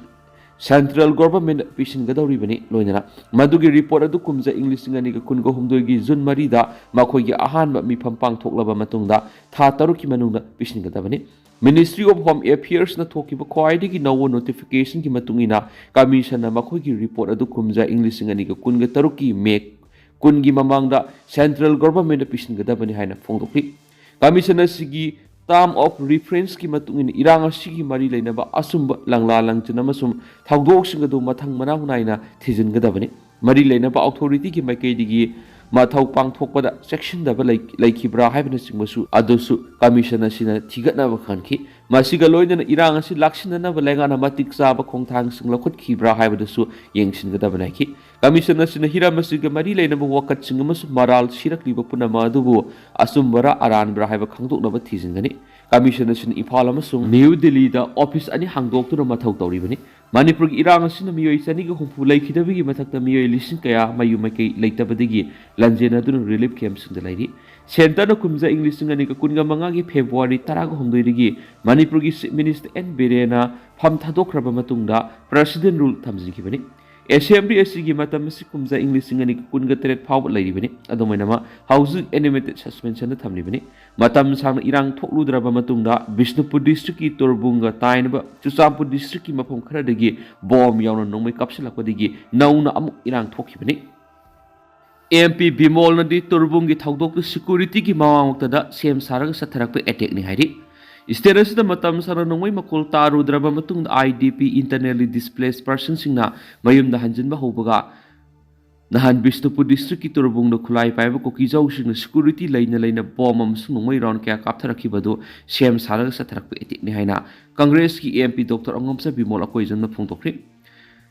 ꯁꯦꯟꯇ꯭ꯔꯦꯜ ꯒꯣꯚꯔꯟꯃꯦꯟꯠ ꯄꯤꯁꯤꯟꯒꯗꯧꯔꯤꯕꯅꯤ꯫ ꯂꯣꯏꯅꯅ ꯃꯗꯨꯒꯤ ꯔꯤꯄꯣꯔꯠ ꯑꯗꯨ ꯀꯨꯝꯖꯥ ꯏꯪ ꯂꯤꯁꯤꯡ ꯑꯅꯤꯒ ꯀꯨꯟꯒ ꯍꯨꯝꯗꯣꯏꯒꯤ ꯖꯨꯟ ꯃꯔꯤꯗ ꯃꯈꯣꯏꯒꯤ ꯑꯍꯥꯟꯕ ꯃꯤꯐꯝ ꯄꯥꯡꯊꯣꯛꯂꯕ ꯃꯇꯨꯡꯗ ꯊꯥ ꯇꯔꯨꯛꯀꯤ ꯃꯅꯨꯡꯗ ꯄꯤꯁꯤꯟꯒꯗꯕꯅꯤ꯫ ꯃꯤꯅꯤꯁꯇ꯭ꯔꯤ ꯑꯣꯐ ꯍꯣꯝ ꯑꯦꯐꯤꯌꯔꯁꯅ ꯊꯣꯛꯈꯤꯕ ꯈ꯭ꯋꯥꯏꯗꯒꯤ ꯅꯧꯕ ꯅꯣꯇꯤꯐꯤꯀꯦꯁꯟꯒꯤ ꯃꯇꯨꯡ ꯏꯟꯅ ꯀꯃꯤꯁꯟꯅ ꯃꯈꯣꯏꯒꯤ ꯔꯤꯄꯣꯔꯠ ꯑꯗꯨ ꯀꯨꯝꯖꯥ ꯏꯪ ꯂꯤꯁꯤꯡ ꯑꯅꯤꯒ ꯀꯨꯟꯒ ꯇꯔꯨꯛꯀꯤ ꯃꯦ ꯀꯨꯟꯒꯤ ꯃꯃꯥꯡꯗ ꯁꯦꯟꯇ꯭ꯔꯦꯜ ꯒꯣꯚꯔꯟꯃꯦꯟꯠꯇ ꯄꯤꯁꯤꯟꯒꯗꯕꯅꯤ ꯍꯥꯏꯅ ꯐꯣꯡꯗꯣꯛꯈꯤ꯫ ꯀꯃꯤꯁꯟ ꯑꯁꯤꯒꯤ ꯇꯥꯔꯝ ꯑꯣꯐ ꯔꯤꯐꯔꯦꯟꯁꯀꯤ ꯃꯇꯨꯡ ꯏꯟꯅ ꯏꯔꯥꯡ ꯑꯁꯤꯒꯤ ꯃꯔꯤ ꯂꯩꯅꯕ ꯑꯆꯨꯝꯕ ꯂꯪꯂꯥ ꯂꯪꯆꯟ ꯑꯃꯁꯨꯡ ꯊꯧꯗꯣꯛꯁꯤꯡ ꯑꯗꯨ ꯃꯊꯪ ꯃꯅꯥꯎ ꯅꯥꯏꯅ ꯊꯤꯖꯤꯟꯒꯗꯕꯅꯤ꯫ ꯃꯔꯤ ꯂꯩꯅꯕ ꯑꯣꯊꯣꯔꯤꯇꯤꯒꯤ ꯃꯥꯏꯀꯩꯗꯒꯤ ꯃꯊꯧ ꯄꯥꯡꯊꯣꯛꯄꯗ ꯆꯦꯛꯁꯤꯟꯗꯕ ꯂꯩ-, ꯂꯩꯈꯤꯕ꯭ꯔꯥ ꯍꯥꯏꯕꯅꯆꯤꯡꯕꯁꯨ ꯑꯗꯨꯁꯨ ꯀꯃꯤꯁꯟ ꯑꯁꯤꯅ ꯊꯤꯒꯠꯅꯕ ꯈꯟꯈꯤ꯫ ꯃꯁꯤꯒ ꯂꯣꯏꯅꯅ ꯏꯔꯥꯡ ꯑꯁꯤ ꯂꯥꯛꯁꯤꯟꯅꯅꯕ ꯂꯩꯉꯥꯛꯅ ꯃꯇꯤꯛ ꯆꯥꯕ ꯈꯣꯡꯊꯥꯡꯁꯤꯡ ꯂꯧꯈꯠꯈꯤꯕ꯭ꯔꯥ ꯍꯥꯏꯕꯗꯨꯁꯨ ꯌꯦꯡꯁꯤꯟꯒꯗꯕꯅꯤ ꯍꯥꯏꯈꯤ꯫ ꯀꯃꯤꯁꯟ ꯑꯁꯤꯅ ꯍꯤꯔꯝ ꯑꯁꯤꯒ ꯃꯔꯤ ꯂꯩꯅꯕ ꯋꯥꯀꯠꯁꯤꯡ ꯑꯃꯁꯨꯡ ꯃꯔꯥꯜ ꯁꯤꯔꯛꯂꯤꯕ ꯄꯨꯝꯅꯃꯛ ꯑꯗꯨꯕꯨ ꯑꯆꯨꯝꯕꯔꯥ ꯑꯔꯥꯟꯕꯔꯥ ꯍꯥꯏꯕ ꯈꯪꯗꯣꯛꯅꯕ ꯊꯤꯖꯤꯟꯒꯅꯤ꯫ ꯀꯃꯤꯁꯟ ꯑꯁꯤꯅ ꯏꯝꯐꯥꯜ ꯑꯃꯁꯨꯡ ꯅ꯭ꯌꯨ ꯗꯤꯜꯂꯤꯗ ꯑꯣꯐꯤꯁ ꯑꯅꯤ ꯍꯥꯡꯗꯣꯛꯇꯨꯅ ꯃꯊꯧ ꯇꯧꯔꯤꯕꯅꯤ꯫ ꯃꯅꯤꯄꯨꯔꯒꯤ ꯏꯔꯥꯡ ꯑꯁꯤꯅ ꯃꯤꯑꯣꯏ ꯆꯅꯤꯒ ꯍꯨꯝꯐꯨ ꯂꯩꯈꯤꯗꯕꯒꯤ ꯃꯊꯛꯇ ꯃꯤꯑꯣꯏ ꯂꯤꯁꯤꯡ ꯀꯌꯥ ꯃꯌꯨꯝ ꯃꯀꯩ ꯂꯩꯇꯕꯗꯒꯤ ꯂꯥꯟꯖꯦꯟꯅꯗꯨꯅ ꯔꯤꯂꯤꯐ ꯀꯦꯝꯞꯁꯤꯡꯗ ꯂꯩꯔꯤ꯫ ꯁꯦꯟꯇꯔꯅ ꯀꯨꯝꯖꯥ ꯏꯪ ꯂꯤꯁꯤꯡ ꯑꯅꯤꯒ ꯀꯨꯟꯒ ꯃꯉꯥꯒꯤ ꯐꯦꯕ꯭ꯔꯨꯋꯥꯔꯤ ꯇꯔꯥꯒ ꯍꯨꯝꯗꯣꯏꯗꯒꯤ ꯃꯅꯤꯄꯨꯔꯒꯤ ꯆꯤꯐ ꯃꯤꯅꯤꯁꯇꯔ ꯑꯦꯟ ꯕꯤꯔꯦꯟꯅ ꯐꯝ ꯊꯥꯗꯣꯛꯈ꯭ꯔꯕ ꯃꯇꯨꯡꯗ ꯄ꯭ꯔꯦꯁꯤꯗꯦꯟ ꯔꯨꯜ ꯊꯝꯖꯤꯟꯈꯤꯕꯅꯤ꯫ ꯑꯦꯁꯦꯝꯕ꯭ꯂꯤ ꯑꯁꯤꯒꯤ ꯃꯇꯝ ꯑꯁꯤ ꯀꯨꯝꯖꯥ ꯏꯪ ꯂꯤꯁꯤꯡ ꯑꯅꯤꯒ ꯀꯨꯟꯒ ꯇꯔꯦꯠ ꯐꯥꯎꯕ ꯂꯩꯔꯤꯕꯅꯤ꯫ ꯑꯗꯨꯝ ꯑꯣꯏꯅꯃꯛ, ꯍꯧꯖꯤꯛ ꯑꯦꯅꯤꯃꯦꯇꯦꯗ ꯁꯁꯄꯦꯟꯁꯟꯗ ꯊꯝꯂꯤꯕꯅꯤ꯫ ꯃꯇꯝ ꯁꯥꯡꯅ ꯏꯔꯥꯡ ꯊꯣꯛꯂꯨꯗ꯭ꯔꯕ ꯃꯇꯨꯡꯗ ꯕꯤꯁꯅꯨꯄꯨꯔ ꯗꯤꯁꯇ꯭ꯔꯤꯛꯀꯤ ꯇꯣꯔꯕꯨꯡꯒ ꯇꯥꯏꯅꯕ ꯆꯨꯔꯆꯥꯟꯄꯨꯔ ꯗꯤꯁꯇ꯭ꯔꯤꯛꯀꯤ ꯃꯐꯝ ꯈꯔꯗꯒꯤ ꯕꯣꯝ ꯌꯥꯎꯅ ꯅꯣꯡꯃꯩ ꯀꯥꯞꯁꯤꯜꯂꯛꯄꯗꯒꯤ ꯅꯧꯅ ꯑꯃꯨꯛ ꯏꯔꯥꯡ ꯊꯣꯛꯈꯤꯕꯅꯤ꯫ ꯑꯦꯝ ꯄꯤ ꯕꯤꯃꯣꯜꯅꯗꯤ ꯇꯣꯔꯕꯨꯡꯒꯤ ꯊꯧꯗꯣꯛꯇꯨ ꯁꯦꯀ꯭ꯌꯨꯔꯤꯇꯤꯒꯤ ꯃꯃꯥꯡꯃꯛꯇꯗ ꯁꯦꯝ ꯁꯥꯔꯒ ꯆꯠꯊꯔꯛꯄ ꯑꯦꯇꯦꯛꯅꯤ ꯍꯥꯏꯔꯤ꯫ ꯁ꯭ꯇꯦꯠ ꯑꯁꯤꯗ ꯃꯇꯝ ꯁꯥꯡꯅ ꯅꯣꯡꯃꯩ ꯃꯈꯣꯜ ꯇꯥꯔꯨꯗ꯭ꯔꯕ ꯃꯇꯨꯡꯗ, I D P, internally displaced personꯁꯤꯡꯅ ꯃꯌꯨꯝꯗ ꯍꯟꯖꯤꯟꯕ ꯍꯧꯕꯒ, ꯅꯍꯥꯟ ꯕꯤꯁꯅꯨꯄꯨꯔ ꯗꯤꯁꯇ꯭ꯔꯤꯛꯀꯤ ꯇꯣꯔꯕꯨꯡꯗ ꯈꯨꯠꯂꯥꯏ ꯄꯥꯏꯕ ꯀꯨꯀꯤꯖꯥꯎꯁꯤꯡꯅ ꯁꯦꯀ꯭ꯌꯨꯔꯤꯇꯤ ꯂꯩꯅ ꯂꯩꯅ ꯕꯣꯝ ꯑꯃꯁꯨꯡ ꯅꯣꯡꯃꯩ ꯔꯥꯎꯟ ꯀꯌꯥ ꯀꯥꯞꯊꯔꯛꯈꯤꯕ ꯑꯗꯨ ꯁꯦꯝ ꯁꯥꯔꯒ ꯆꯠꯊꯔꯛꯄ ꯑꯦꯇꯦꯛꯅꯤ ꯍꯥꯏꯅ ꯀꯪꯒ꯭ꯔꯦꯁꯀꯤ ꯑꯦꯝ ꯄꯤ ꯗꯣꯛꯇꯔ ꯑꯉꯣꯝꯆꯥ ꯕꯤꯃꯣꯜ ꯑꯀꯣꯏꯖꯝꯅ ꯐꯣꯡꯗꯣꯛꯈ꯭ꯔꯤ꯫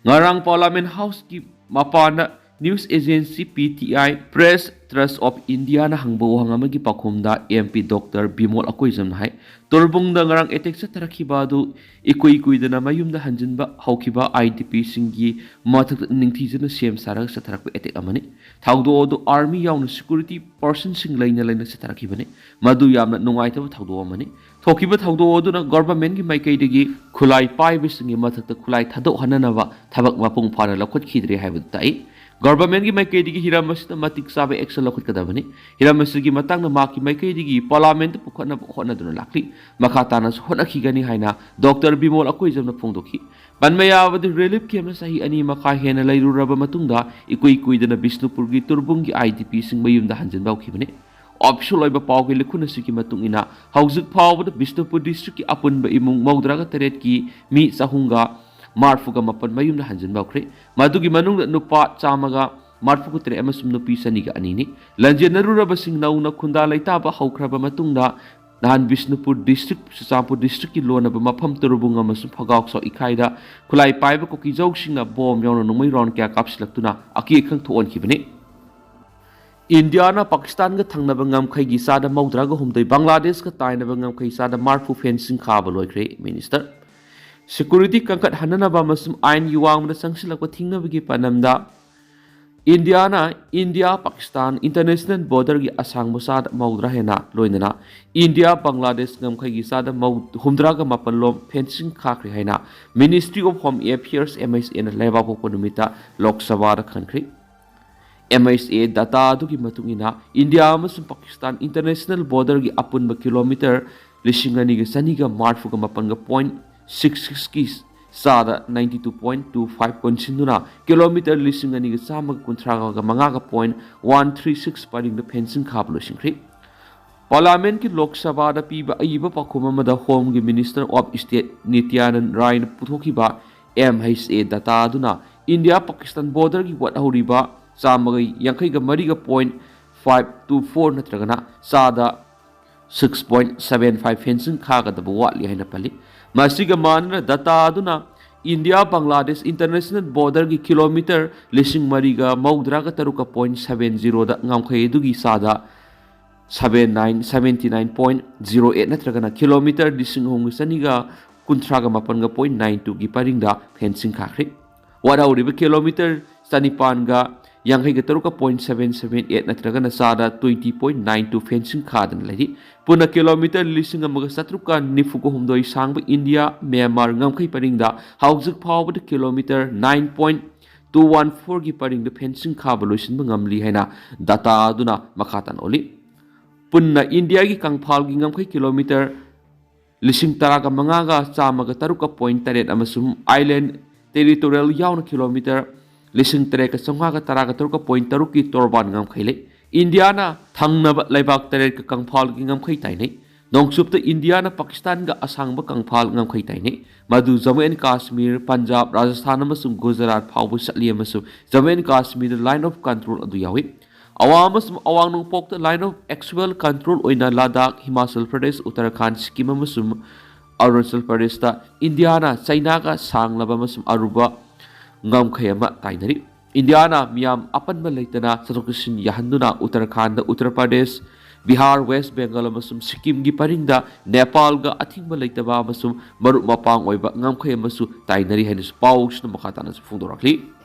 ꯉꯔꯥꯡ ꯄꯥꯔꯂꯥꯃꯦꯟ ꯍꯥꯎꯁꯀꯤ ꯃꯄꯥꯟꯗ news agency P T I, press trust of ꯏꯟꯗꯤꯌꯥꯅ ꯍꯪꯕ ꯋꯥꯍꯪ ꯑꯃꯒꯤ ꯄꯥꯎꯈꯨꯝꯗ ꯑꯦꯝ ꯄꯤ ꯗꯣꯛꯇꯔ ꯕꯤꯃꯣꯜ ꯑꯀꯣꯏꯖꯝꯅ ꯍꯥꯏ, ꯇꯣꯔꯕꯨꯡꯗ ꯉꯔꯥꯡ ꯑꯦꯇꯦꯛ ꯆꯠꯊꯔꯛꯈꯤꯕ ꯑꯗꯨ ꯏꯀꯨꯏ ꯀꯨꯏꯗꯅ ꯃꯌꯨꯝꯗ ꯍꯟꯖꯤꯟꯕ ꯍꯧꯈꯤꯕ ꯑꯥꯏ ꯗꯤ ꯄꯤꯁꯤꯡꯒꯤ ꯃꯊꯛꯇ ꯅꯤꯡꯊꯤꯖꯅ ꯁꯦꯝ ꯁꯥꯔꯒ ꯆꯠꯊꯔꯛꯄ ꯑꯦꯇꯦꯛ ꯑꯃꯅꯤ꯫ ꯊꯧꯗꯣꯛ ꯑꯗꯨ ꯑꯥꯔꯃꯤ ꯌꯥꯎꯅ ꯁꯦꯀ꯭ꯌꯨꯔꯤꯇꯤ ꯄꯔꯁꯟꯁꯤꯡ ꯂꯩꯅ ꯂꯩꯅ ꯆꯠꯊꯔꯛꯈꯤꯕꯅꯤ꯫ ꯃꯗꯨ ꯌꯥꯝꯅ ꯅꯨꯡꯉꯥꯏꯇꯕ ꯊꯧꯗꯣꯛ ꯑꯃꯅꯤ꯫ ꯊꯣꯛꯈꯤꯕ ꯊꯧꯗꯣꯛ ꯑꯗꯨꯅ ꯒꯣꯚꯔꯟꯃꯦꯟꯠꯀꯤ ꯃꯥꯏꯀꯩꯗꯒꯤ ꯈꯨꯠꯂꯥꯏ ꯄꯥꯏꯕꯁꯤꯡꯒꯤ ꯃꯊꯛꯇ ꯈꯨꯠꯂꯥꯏ ꯊꯥꯗꯣꯛꯍꯟꯅꯅꯕ ꯊꯕꯛ ꯃꯄꯨꯡ ꯐꯥꯅ ꯂꯧꯈꯠꯈꯤꯗ꯭ꯔꯦ ꯍꯥꯏꯕꯗꯨ ꯇꯥꯛꯏ꯫ ꯒꯣꯚꯔꯟꯃꯦꯟꯠꯀꯤ ꯃꯥꯏꯀꯩꯗꯒꯤ ꯍꯤꯔꯝ ꯑꯁꯤꯗ ꯃꯇꯤꯛ ꯆꯥꯕ ꯑꯦꯛꯁꯟ ꯂꯧꯈꯠꯀꯗꯕꯅꯤ꯫ ꯍꯤꯔꯝ ꯑꯁꯤꯒꯤ ꯃꯇꯥꯡꯗ ꯃꯍꯥꯛꯀꯤ ꯃꯥꯏꯀꯩꯗꯒꯤ ꯄꯥꯔꯂꯥꯃꯦꯟꯠꯇ ꯄꯨꯈꯠꯅꯕ ꯍꯣꯠꯅꯗꯨꯅ ꯂꯥꯛꯂꯤ꯫ ꯃꯈꯥ ꯇꯥꯅꯁꯨ ꯍꯣꯠꯅꯈꯤꯒꯅꯤ ꯍꯥꯏꯅ ꯗꯣꯛꯇꯔ ꯕꯤꯃꯣꯜ ꯑꯀꯣꯏꯖꯝꯅ ꯐꯣꯡꯗꯣꯛꯈꯤ꯫ ꯄꯟꯕ ꯌꯥꯕꯗꯤ, ꯔꯤꯂꯤꯐ ꯀꯦꯝꯞꯇ ꯆꯍꯤ ꯑꯅꯤ ꯃꯈꯥꯏ ꯍꯦꯟꯅ ꯂꯩꯔꯨꯔꯕ ꯃꯇꯨꯡꯗ ꯏꯀꯨꯏ ꯀꯨꯏꯗꯅ ꯕꯤꯁꯅꯨꯄꯨꯔꯒꯤ ꯇꯨꯔꯕꯨꯡꯒꯤ ꯑꯥꯏ ꯗꯤ ꯄꯤꯁꯤꯡ ꯃꯌꯨꯝꯗ ꯍꯟꯖꯤꯟꯕ ꯍꯧꯈꯤꯕꯅꯤ꯫ ꯑꯣꯐꯤꯁꯤꯌꯦꯜ ꯑꯣꯏꯕ ꯄꯥꯎꯒꯤ ꯂꯤꯈꯨꯟ ꯑꯁꯤꯒꯤ ꯃꯇꯨꯡ ꯏꯟꯅ, ꯍꯧꯖꯤꯛ ꯐꯥꯎꯕꯗ ꯕꯤꯁꯅꯨꯄꯨꯔ ꯗꯤꯁꯇ꯭ꯔꯤꯛꯀꯤ ꯑꯄꯨꯟꯕ ꯏꯃꯨꯡ ꯃꯧꯗ꯭ꯔꯥꯒ ꯇꯔꯦꯠꯀꯤ ꯃꯤ ꯆꯍꯨꯝꯒ ꯃꯔꯐꯨꯒ ꯃꯥꯄꯟ ꯃꯌꯨꯝꯗ ꯍꯟꯖꯤꯟꯕ ꯍꯧꯈ꯭ꯔꯦ꯫ ꯃꯗꯨꯒꯤ ꯃꯅꯨꯡꯗ ꯅꯨꯄꯥ ꯆꯥꯝꯃꯒ ꯃꯔꯐꯨꯒ ꯇꯔꯦꯠ ꯑꯃꯁꯨꯡ ꯅꯨꯄꯤ ꯆꯅꯤꯒ ꯑꯅꯤꯅꯤ꯫ ꯂꯥꯟꯖꯦꯟꯅꯔꯨꯔꯕꯁꯤꯡ ꯅꯧꯅ ꯈꯨꯟꯗꯥ ꯂꯩꯇꯥꯕ ꯍꯧꯈ꯭ꯔꯕ ꯃꯇꯨꯡꯗ, ꯅꯍꯥꯟ ꯕꯤꯁꯅꯨꯄꯨꯔ ꯗꯤꯁꯇ꯭ꯔꯤꯛ, ꯆꯨꯔꯆꯥꯟꯄꯨꯔ ꯗꯤꯁꯇ꯭ꯔꯤꯛꯀꯤ ꯂꯣꯟꯅꯕ ꯃꯐꯝ ꯇꯔꯨꯕꯨꯡ ꯑꯃꯁꯨꯡ ꯐꯒꯥꯎ ꯁꯥꯎ ꯏꯈꯥꯏꯗ ꯈꯨꯠꯂꯥꯏ ꯄꯥꯏꯕ ꯀꯨꯀꯤꯖꯧꯁꯤꯡꯅ ꯕꯣꯝ ꯌꯥꯎꯅ ꯅꯣꯡꯃꯩ ꯔꯥꯎꯟ ꯀꯌꯥ ꯀꯥꯞꯁꯤꯜꯂꯛꯇꯨꯅ ꯑꯀꯤ ꯑꯈꯪ ꯊꯣꯛꯍꯟꯈꯤꯕꯅꯤ꯫ ꯏꯟꯗꯤꯌꯥꯅ ꯄꯥꯀꯤꯁꯇꯥꯟꯒ ꯊꯪꯅꯕ ꯉꯝꯈꯩꯒꯤ ꯆꯥꯗ ꯃꯧꯗ꯭ꯔꯥꯒ ꯍꯨꯝꯗꯣꯏ, ꯕꯪꯒ꯭ꯂꯥꯗꯦꯁꯀ ꯇꯥꯏꯅꯕ ꯉꯝꯈꯩ ꯆꯥꯗ ꯃꯔꯐꯨ ꯐꯦꯟꯁꯤꯡ ꯈꯥꯕ ꯂꯣꯏꯈ꯭ꯔꯦ, ꯃꯤꯅꯤꯁꯇꯔ꯫ ꯁꯦꯀ꯭ꯌꯨꯔꯤꯇꯤ ꯀꯟꯈꯠꯍꯟꯅꯅꯕ ꯑꯃꯁꯨꯡ ꯑꯥꯏꯟꯒꯤ ꯋꯥꯡꯃꯗ ꯆꯪꯁꯤꯜꯂꯛꯄ ꯊꯤꯡꯅꯕꯒꯤ ꯄꯥꯟꯗꯝꯗ ꯏꯟꯗꯤꯌꯥꯅ ꯏꯟꯗꯤꯌꯥ ꯄꯥꯀꯤꯁꯇꯥꯟ ꯏꯟꯇꯔꯅꯦꯁꯅꯦꯜ ꯕꯣꯔꯗꯔꯒꯤ ꯑꯁꯥꯡꯕ ꯆꯥꯗ ꯃꯧꯗ꯭ꯔꯥ ꯍꯦꯟꯅ, ꯂꯣꯏꯅꯅ ꯏꯟꯗꯤꯌꯥ ꯕꯪꯒ꯭ꯂꯥꯗꯦꯁ ꯉꯝꯈꯩꯒꯤ ꯆꯥꯗ ꯃꯧ-, ꯍꯨꯝꯗ꯭ꯔꯥꯒ ꯃꯥꯄꯜ ꯂꯣꯝ ꯐꯦꯟꯁꯤꯡ ꯈꯥꯈ꯭ꯔꯦ ꯍꯥꯏꯅ Ministry of Home Affairs, M H A, ꯅ ꯂꯩꯕꯥꯛꯄꯣꯛꯄ ꯅꯨꯃꯤꯠꯇ ꯂꯣꯛ ꯁꯚꯥꯗ ꯈꯟꯈ꯭ꯔꯤ꯫ M H A data ꯑꯗꯨꯒꯤ ꯃꯇꯨꯡ ꯏꯟꯅ, ꯏꯟꯗꯤꯌꯥ ꯑꯃꯁꯨꯡ ꯄꯥꯀꯤꯁꯇꯥꯟ ꯏꯟꯇꯔꯅꯦꯁꯅꯦꯜ ꯕꯣꯔꯗꯔꯒꯤ ꯑꯄꯨꯟꯕ ꯀꯤꯂꯣꯃꯤꯇꯔ ꯂꯤꯁꯤꯡ ꯑꯅꯤꯒ ꯆꯅꯤꯒ ꯃꯔꯐꯨꯒ ꯃꯥꯄꯟꯒ point six six ꯀꯤ ꯆꯥꯗ ninety two point two five ꯀꯣꯟꯁꯤꯟꯗꯨꯅ, ꯀꯤꯂꯣꯃꯤꯇꯔ ꯂꯤꯁꯤꯡ ꯑꯅꯤꯒ ꯆꯥꯝꯃꯒ ꯀꯨꯟꯊ꯭ꯔꯥꯒ ꯃꯉꯥꯒ point one three six ꯄꯔꯤꯡꯗ ꯐꯦꯟꯁꯤꯡ ꯈꯥꯕ ꯂꯣꯏꯁꯤꯟꯈ꯭ꯔꯤ꯫ ꯄꯥꯔꯂꯤꯌꯥꯃꯦꯟꯠꯀꯤ ꯂꯣꯛ ꯁꯚꯥꯗ ꯄꯤꯕ ꯑꯏꯕ ꯄꯥꯎꯈꯨꯝ ꯑꯃꯗ Home ꯒꯤ Minister of State ꯅꯤꯇ꯭ꯌꯥꯅꯟꯗ ꯔꯥꯏꯅ ꯄꯨꯊꯣꯛꯈꯤꯕ M H A data ꯑꯗꯨꯅ ꯏꯟꯗꯤꯌꯥ ꯄꯥꯀꯤꯁꯇꯥꯟ ꯕꯣꯔꯗꯔꯒꯤ ꯋꯥꯠꯍꯧꯔꯤꯕ ꯆꯥꯝꯃꯒ ꯌꯥꯡꯈꯩꯒ ꯃꯔꯤꯒ point five two four, ꯅꯠꯇ꯭ꯔꯒꯅ ꯆꯥꯗ six point seven five fencing ꯈꯥꯒꯗꯕ ꯋꯥꯠꯂꯤ ꯍꯥꯏꯅ ꯄꯜꯂꯤ꯫ ꯃꯁꯤꯒ ꯃꯥꯟꯅꯅ, data ꯑꯗꯨꯅ ꯏꯟꯗꯤꯌꯥ ꯕꯪꯒ꯭ꯂꯥꯗꯦꯁ ꯏꯟꯇꯔꯅꯦꯁꯅꯦꯜ ꯕꯣꯔꯗꯔꯒꯤ ꯀꯤꯂꯣꯃꯤꯇꯔ ꯂꯤꯁꯤꯡ ꯃꯔꯤꯒ ꯃꯧꯗ꯭ꯔꯥꯒ ꯇꯔꯨꯛꯀ point seven zero ꯗ ꯉꯝꯈꯩ ꯑꯗꯨꯒꯤ ꯆꯥꯗ seven nine, seventy nine point zero eight, ꯅꯠꯇ꯭ꯔꯒꯅ ꯀꯤꯂꯣꯃꯤꯇꯔ ꯂꯤꯁꯤꯡ ꯑꯍꯨꯝꯒ ꯆꯅꯤꯒ ꯀꯨꯟꯊ꯭ꯔꯥꯒ ꯃꯥꯄꯟꯒ point nine two ꯒꯤ ꯄꯔꯤꯡꯗ ꯐꯦꯟꯁꯤꯡ ꯈꯥꯈ꯭ꯔꯦ꯫ ꯋꯥꯠꯍꯧꯔꯤꯕ ꯀꯤꯂꯣꯃꯤꯇꯔ ꯆꯅꯤꯄꯥꯟꯒ ꯌꯥꯡꯈꯩꯒ ꯇꯔꯨꯛꯀ point seven seven eight, ꯅꯠꯇ꯭ꯔꯒꯅ ꯆꯥꯗ twenty point nine two fencing ꯈꯥꯗꯅ ꯂꯩꯔꯤ꯫ ꯄꯨꯟꯅ ꯀꯤꯂꯣꯃꯤꯇꯔ ꯂꯤꯁꯤꯡ ꯑꯃꯒ ꯆꯥꯇ꯭ꯔꯨꯛꯀ ꯅꯤꯐꯨꯒ ꯍꯨꯝꯗꯣꯏ ꯁꯥꯡꯕ ꯏꯟꯗꯤꯌꯥ ꯃ꯭ꯌꯥꯟꯃꯥꯔ ꯉꯝꯈꯩ ꯄꯔꯤꯡꯗ ꯍꯧꯖꯤꯛ ꯐꯥꯎꯕꯗ kilometre nine point two one four ꯒꯤ ꯄꯔꯤꯡꯗ ꯐꯦꯟꯁꯤꯡ ꯈꯥꯕ ꯂꯣꯏꯁꯤꯟꯕ ꯉꯝꯂꯤ ꯍꯥꯏꯅ data ꯑꯗꯨꯅ ꯃꯈꯥ ꯇꯥꯅ ꯎꯠꯂꯤ꯫ ꯄꯨꯟꯅ ꯏꯟꯗꯤꯌꯥꯒꯤ ꯀꯪꯐꯥꯜꯒꯤ ꯉꯝꯈꯩ ꯀꯤꯂꯣꯃꯤꯇꯔ ꯂꯤꯁꯤꯡ ꯇꯔꯥꯒ ꯃꯉꯥꯒ ꯆꯥꯝꯃꯒ ꯇꯔꯨꯛꯀ point ꯇꯔꯦꯠ ꯑꯃꯁꯨꯡ ꯑꯥꯏꯂꯦꯟ ꯇꯦꯔꯤꯇꯣꯔꯤꯌꯦꯜ ꯌꯥꯎꯅ ꯀꯤꯂꯣꯃꯤꯇꯔ ꯂꯤꯁꯤꯡ ꯇꯔꯦꯠꯀ ꯆꯥꯝꯃꯉꯥꯒ ꯇꯔꯥꯒ ꯇꯔꯨꯛꯀ point ꯇꯔꯨꯛꯀꯤ ꯇꯣꯔꯕꯥꯟ ꯉꯝꯈꯩ ꯂꯩ꯫ ꯏꯟꯗꯤꯌꯥꯅ ꯊꯪꯅꯕ ꯂꯩꯕꯥꯛ ꯇꯔꯦꯠꯀ ꯀꯪꯐꯥꯜꯒꯤ ꯉꯝꯈꯩ ꯇꯥꯏꯅꯩ꯫ ꯅꯣꯡꯆꯨꯞꯇ ꯏꯟꯗꯤꯌꯥꯅ ꯄꯥꯀꯤꯁꯇꯥꯟꯒ ꯑꯁꯥꯡꯕ ꯀꯪꯐꯥꯜ ꯉꯝꯈꯩ ꯇꯥꯏꯅꯩ, ꯃꯗꯨ ꯖꯝꯃꯨ ꯑꯦꯟ ꯀꯥꯁꯃꯤꯔ, ꯄꯟꯖꯥꯕ, ꯔꯥꯖꯁꯊꯥꯟ ꯑꯃꯁꯨꯡ ꯒꯨꯖꯔꯥꯠ ꯐꯥꯎꯕ ꯆꯠꯂꯤ ꯑꯃꯁꯨꯡ ꯖꯝꯃꯨ ꯑꯦꯟ ꯀꯥꯁꯃꯤꯔꯗ Line of Control ꯑꯗꯨ ꯌꯥꯎꯏ꯫ ꯑꯋꯥꯡ ꯑꯃꯁꯨꯡ ꯑꯋꯥꯡ ꯅꯣꯡꯄꯣꯛꯇ Line of Actual Control ꯑꯣꯏꯅ ꯂꯗꯥꯈ, ꯍꯤꯃꯥꯆꯜ ꯄ꯭ꯔꯗꯦꯁ, ꯎꯠꯇꯔꯈꯥꯟꯗ, ꯁꯤꯛꯀꯤꯝ ꯑꯃꯁꯨꯡ ꯑꯔꯨꯅꯥꯆꯜ ꯄ꯭ꯔꯗꯦꯁꯇ ꯏꯟꯗꯤꯌꯥꯅ ꯆꯩꯅꯥꯒ ꯁꯥꯡꯂꯕ ꯑꯃꯁꯨꯡ ꯑꯔꯨꯕ ꯉꯝꯈꯩ ꯑꯃ ꯇꯥꯏꯅꯔꯤ꯫ ꯏꯟꯗꯤꯌꯥꯅ ꯃꯤꯌꯥꯝ ꯑꯄꯟꯕ ꯂꯩꯇꯅ ꯆꯠꯊꯣꯛ ꯆꯠꯁꯤꯟ ꯌꯥꯍꯟꯗꯨꯅ ꯎꯠꯇꯔꯈꯥꯟꯗ, ꯎꯠꯇꯔ ꯄ꯭ꯔꯗꯦꯁ, ꯕꯤꯍꯥꯔ, ꯋꯦꯁ ꯕꯦꯡꯒꯜ ꯑꯃꯁꯨꯡ ꯁꯤꯛꯀꯤꯝꯒꯤ ꯄꯔꯤꯡꯗ ꯅꯦꯄꯥꯜꯒ ꯑꯊꯤꯡꯕ ꯂꯩꯇꯕ ꯑꯃꯁꯨꯡ ꯃꯔꯨꯞ ꯃꯄꯥꯡ ꯑꯣꯏꯕ ꯉꯝꯈꯩ ꯑꯃꯁꯨ ꯇꯥꯏꯅꯔꯤ ꯍꯥꯏꯅꯁꯨ ꯄꯥꯎꯁꯤꯅ ꯃꯈꯥ ꯇꯥꯅꯁꯨ ꯐꯣꯡꯗꯣꯔꯛꯂꯤ꯫